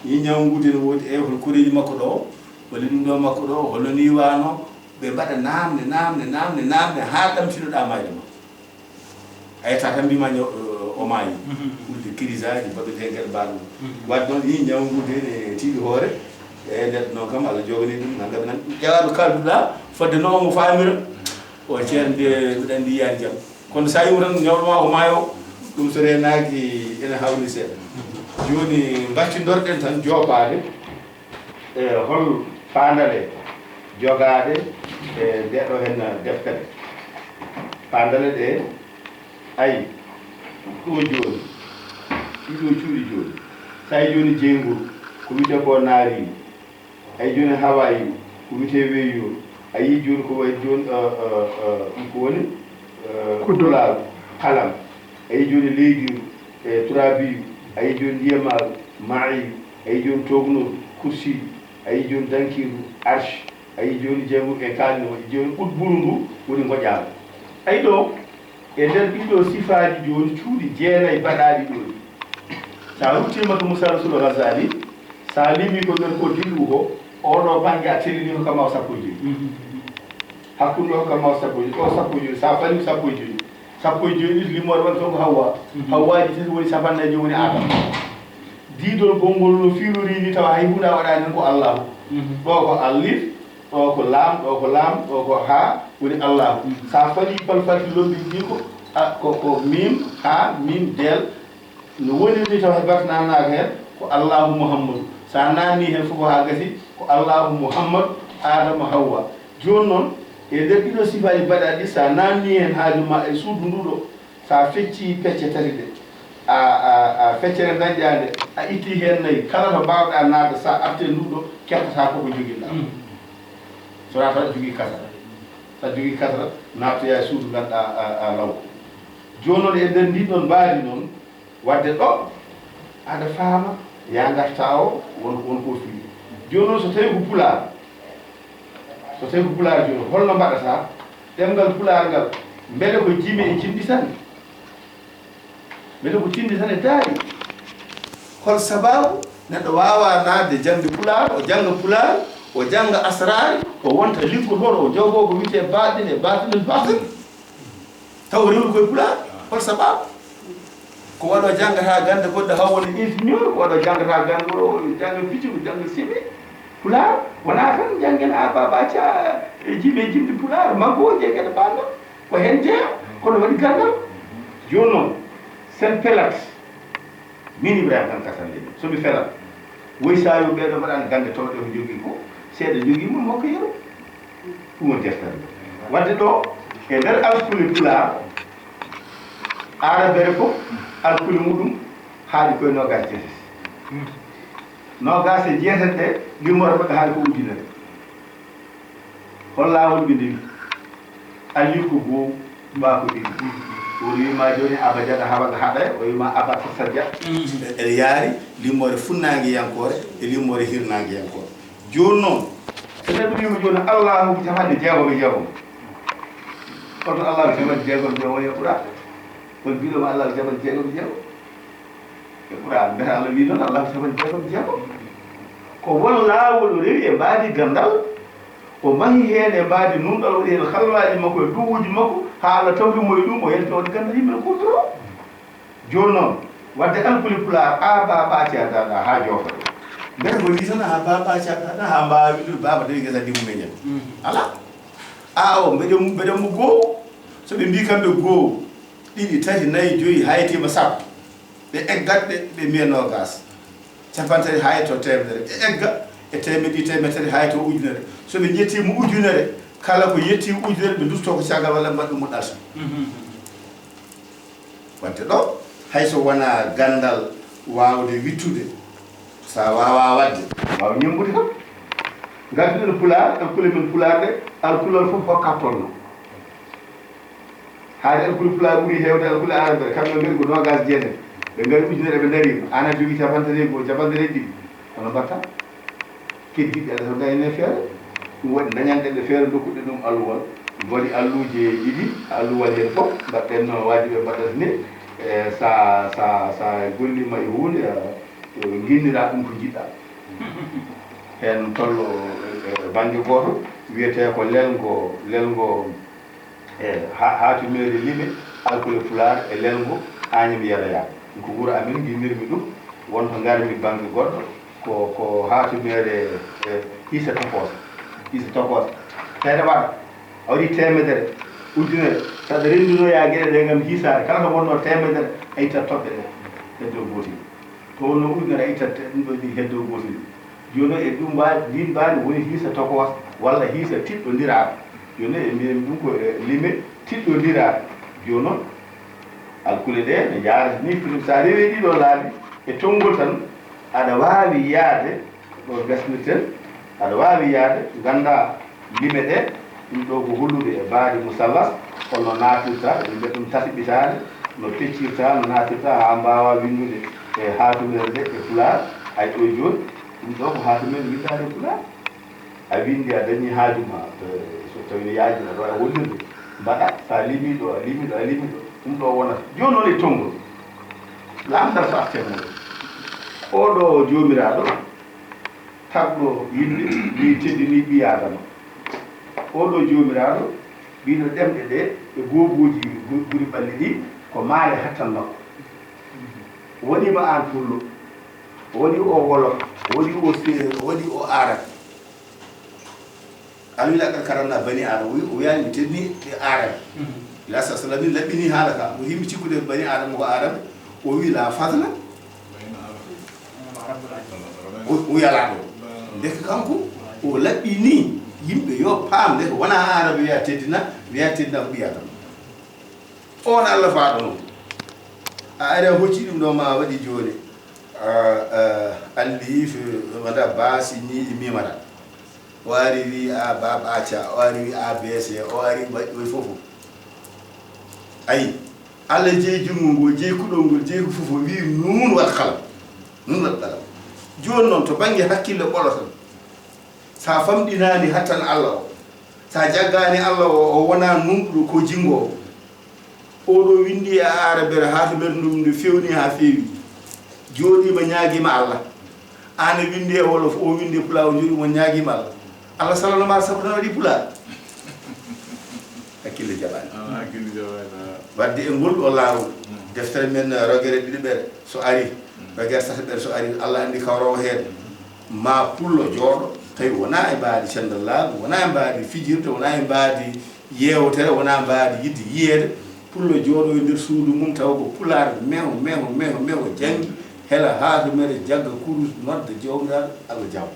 ni ñaw ngu de no woodi, e hol koreeji makko ɗo, hol ɗum ɗo makko ɗo, hol no ni waano, ɓe mbaɗa naamne, naamne, naamne, naamne, haa ɗamtinoɗaa mayde ma. A yetta tan mbima ñaw, o maayi. Wulde kirisaaji, mbaɗude heen geɗe mbaɗ ɗum. Wadde noon, ni ñaw ngu de ne tiiɗi hoore, e neɗɗo noon kam, Allah joganii ɗum, nangam nan. Ƴeewa ɗo kalduɗaa, fodde noon mo faamira, o ceernde, mbiɗa anndi yiyaani jam. Kono so a yii tan ñawɗo ma o maayo, ɗum so reenaaki ene hawni seeɗa. Jooni mbattindorɗen tan joopaade e hol paandale jogaade e nde ɗo heen deftere. Paandale ɗe, ayi, ɗo jooni, ɗiɗo cuuɗi jooni. So a yii jooni jeyngol, ko wiyetee ko naari. Ay jooni Hawaii, ko wiyetee weeyo. A yii jooni ko wayi jooni, eh, eh, eh, ɗum ko woni, eh, Kuddu. Pulaaru, kalam. A yii jooni leydiiru, e turaabiyu. A yii jooni ndiyamaaru, maayiyu. A yii jooni tognooru, kursiyu. A yii jooni dankiiru, arsh. A yii jooni jeyngu e kaalino, jooni ɓutburu ndu woni ngoƴaaru. Ay ɗo, E nder ɗiɗo sifaaji jooni, cuuɗi jeenayi baɗaaɗi ɗo ɗi. So a ruttiima to Musa Rasul Ghazali, so a limii ko nder ko dillu ko, oɗo bannge a tellini ko kama o sappo e joyi. Hakkunde o kama o sappo e joyi, ɗo sappo e joyi, so a falii sappo e joyi. Sappo e joyi ɗi limoore waɗi toon ko Hawwa. Hawwaaji tati woni cappanɗe nayi joyi woni Adama. Diidol gonngol no fiilori ni tawa hay huunde a waɗaani heen ko Allahu. Ɗo ko alif, ɗo ko laam, ɗo ko laam, ɗo ko haa, woni Allahu. So a falii palfalti lombi ɗi ko, a, ko, ko miim, haa, miim, deel. No woniri ni tawa hay batte naannaaka heen, ko Allahu Muhammadu. So a naanni heen fof ko haa gasi, ko Allahu Muhammadu, Aadama, Hawwa. Jooni noon, e nder ɗiɗo sifaaji baɗaaɗi, so a naanni heen haaju ma e suudu ndu ɗo, so a feccii pecce tati ɗe, a, a, a feccere dañƴaande, a ittii heen nayi, kala to mbaawɗaa naatde, so a artii e ndu ɗo, keɓtataa ko ko njoginɗaa. So a tan jogii kasara. So a jogii kasara, naatoyaa e suudu nganɗaa a, a law. Jooni noon, e nder ndin ɗon mbaadi noon, waɗde ɗo, aɗa faama, yaa ngartaa o, won, won ko fii. Jooni noon, so tawii ko pulaar, so tawii ko pulaar jooni, holno mbaɗataa? Ɗemngal pulaar ngal, mbele ko jimi e jimɗi tan? Mbele ko jimɗi tan e daari? Hol sabaabu neɗɗo waawaa naatde jaŋde pulaar, o jannga pulaar, o jannga asraari, o wonta liggotooɗo, o jogoo ko wiyetee baaɗin e baaɗinul baaɗin? Taw o rewri koye pulaar? Hol sabaabu? Ko waɗo janngata gannde goɗɗe, haw woni ingénieur, ko waɗo janngata gannde, o jannga physique, o jannga chimie. Pulaar wonaa tan janngen a baba ca e jimi e jimɗi pulaar, maggo je geɗe mbaɗno ko heen jeyaa, kono waɗi ganndal. Jooni noon, sen pelat, min Ibrahima Kan Kasan Leydi, so mi felat, woy so a yo ɓeeɗo mbaɗaani gannde tawde ko njogii ko, seeɗa njogii mum, hokka yeru. Ɗum woni deftere nde. Waɗde ɗo, e nder alkule pulaar, aarabere fof, alkule muɗum haaɗi koye noogaas e jeetati. Noogaas e jeetati ɗe, limore maɓɓe haaɗi ko ujunere. Hol laawol ɓe ndewi? Alif ko goow, ba ko ɗiɗi. O wiima jooni abajada haɓa ga haɗa, o wiima abata saja. Eɗe yaari limore funnaangeyankoore e limore hirnaangeyankoore. Jooni noon, so neɗɗo wiima jooni Allahu ko capanɗe jeegom e jeegom, kono Allahu ko capanɗe jeegom e jeegom e Qur'an? Kono mbiɗo ma Allahu ko capanɗe jeegom e jeegom e Qur'an? Mbiyata Allah wi noon Allahu ko capanɗe jeegom e jeegom? Ko won laawol o rewi e mbaadi ganndal, o mahi heen e mbaadi nunɗal, waɗi heen halwaaji makko e duwuuji makko, haa Allah tawri mo e ɗum, o yalti o waɗi ganndal yimɓe no kuutoroo. Jooni noon, waɗde alkule pulaar, a ba ɓaati a daaɗa haa joofa ɗo. Mbete ko ni tan ha baba caɗɗa tan ha mbawa windude baba tawi gesa dimmu meñen. Ala. Awo mbeɗen mbeɗen mo goo. So ɓe mbi kamɓe goo, ɗiɗi, tati, nayi, joyi, hayetima sappo. Ɓe eggat ɓe ɓe mbiya nogas. Capantati haye to temedere ɓe egga. E temedde ɗi temedere tati haye to ujunere. So ɓe ƴettima ujunere, kala ko yetti ujunere ɓe dusto ko caggal walla mbaɗ ɗum mo ɗalta. Wadde ɗo, hay so wona gandal wawde wittude, sa wawa wadde, wawa ñembude kam. Ngarduɗen pulaar, alkule men pulaar ɗe, alkulal fof hokka tolno. Haade alkule pulaar ɓuri hewde alkule arabere, kamɓe ngari ko nogas jeetati, ɓe ngari ujunere ɓe darima, an a jogi capantati e goo, capantati e ɗiɗi, hono mbatta? Keddiɗɗe aɗa tan gayne feere. Ɗum waɗi dañanɗen ɗe feere dokkuɗe ɗum alluwal. Mbaɗi alluuje ɗiɗi, alluwal heen fof mbaɗɗen no wajiɓe mbaɗata ni. E sa sa sa gollima e huunde, ginnira ɗum ko jiɗɗa. Heen tollo e bannge gooto wiyetee ko lelngo lelngo. E ha hatimeere lime alkule pulaar e lelngo Añam Yero Yaaɓe. Ɗum ko wuro amen, nginnirmi ɗum, wonto ngarmi bannge goɗɗo, ko ko hatimeere e hiisa tokoosa. Hiisa tokoosa. Tawde waɗa a waɗi teemedere, ujunere, saɗa renndinoya geɗe ɗe ngam hiisaade, kala ko wonnoo teemedere a ittat toɓɓe ɗe heddo gootel. To wonno ujunere a ittat ɗum ɗo ɗi heddo gootel. Jooni noon e ɗum mbaadi, ndiin mbaadi woni hiisa tokoosa walla hiisa tiɗɗondiraaɗo. Jooni noon e mbiyen ɗum ko e lime tiɗɗondiraaɗo. Jooni noon alkule ɗe ne njaarata ni, so a rewii ɗii ɗoo laabi e tonngol tan, aɗa waawi yahde ɗo gasnirten, aɗa waawi yahde nganndaa lime ɗe, ɗum ɗo ko hollude e mbaadi musallas, holno naatirta, ɓe mbiya ɗum tataɓitaare, no peccirta, no naatirta haa mbaawa winndude e haatumere nde e pulaar. Hay ɗo jooni, ɗum ɗo ko haatumere winndaande e pulaar. A winndi, a dañii haaju ma, so tawii no yaajii, aɗa waawi hollirde, mbaɗa, so a limii ɗo, a limii ɗo, a limii ɗo, ɗum ɗo wonata. Jooni noon e tonngol, lamndal ko artee mum. Oɗo joomiraaɗo, tagɗo yimɓe, mi teddinii ɓii Aadama. Oɗo joomiraaɗo, ɓiɗo ɗemɗe ɗe e goobuuji gu-, guri ɓalli ɗi, ko maale hattan makko. Wonii ma aan pullo, wonii o wolof, wonii o seereer, wonii o aarab. Alwila qad karamna bani Aadama, o wi-, o wiyaani mi teddinii ɓe aarab. Ila sa sallam min laɓɓinii haala ka, mo yimɓe cikkude bani Aadama ko aarab, o wi la fadla. O, o yalaaɗo. Ndeke kanko, o laɓɓinii yimɓe yo paam, ndeke wonaa aarab wiya teddina, wiya teddina ko ɓii Aadama. On Allah faaɗo noon. A ari a hocci ɗum ɗo ma waɗi jooni. A, a, alliif, wada baasi, ñiiƴi mimata. O ari wi a ba ɓaca, o ari wi a b c, o ari waɗi ɗo fof. Ayi, Allah jeyi junngo ngo, jeyi kuɗol ngol, jeyi ko fof, o wi nuun wal kalam. Nuun wal kalam. Jooni noon to bannge hakkille ɓolo tan, sa famɗinaani hattan Allah o, sa jaggaani Allah o, o wonaa nunɗuɗo ko jinngoowo. Oɗo winndi e aarabere haa to mbeɗa ɗum nde feewni haa feewi. Jooɗiima ñaagiima Allah. Aan a winndi e wolof, o winndi e pulaar, o jooɗiima o ñaagiima Allah. Allah salanama sabu tan waɗi pulaar. Hakkille jaɓaani. Ah, hakkille jaɓaani, ah. Wadde e ngol ɗo laawol, mm, deftere men, eh, rogere ɗiɗiɓere so ari, mm, rogere tataɓere so ari, Allah anndi kawrowo heen. Ma pullo jooɗo, tawi wonaa e mbaadi cendallaagu, wonaa e mbaadi fijirde, wonaa e mbaadi yeewtere, wonaa mbaadi yiɗde yiyeede. Pullo jooɗo e nder suudu mum, tawa ko pulaar meho, meho, meho, meho, janngi, hela haatumere, jagga kurus, nodda Jawmiraaɗo, Allah jaabo.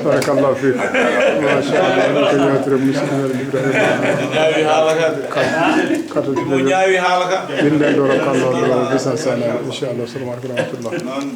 Barakallahu fiik. Machallah, min ko ñaawtire musidɗo men Ibrahima. Ñaawi haala ka de. Kata, kata. Mo ñaawi haala ka. Min nden ɗo rokkallo ɗo bisan sana. Inchallah. Assalamu aleykum wa rahmatullah. Noon.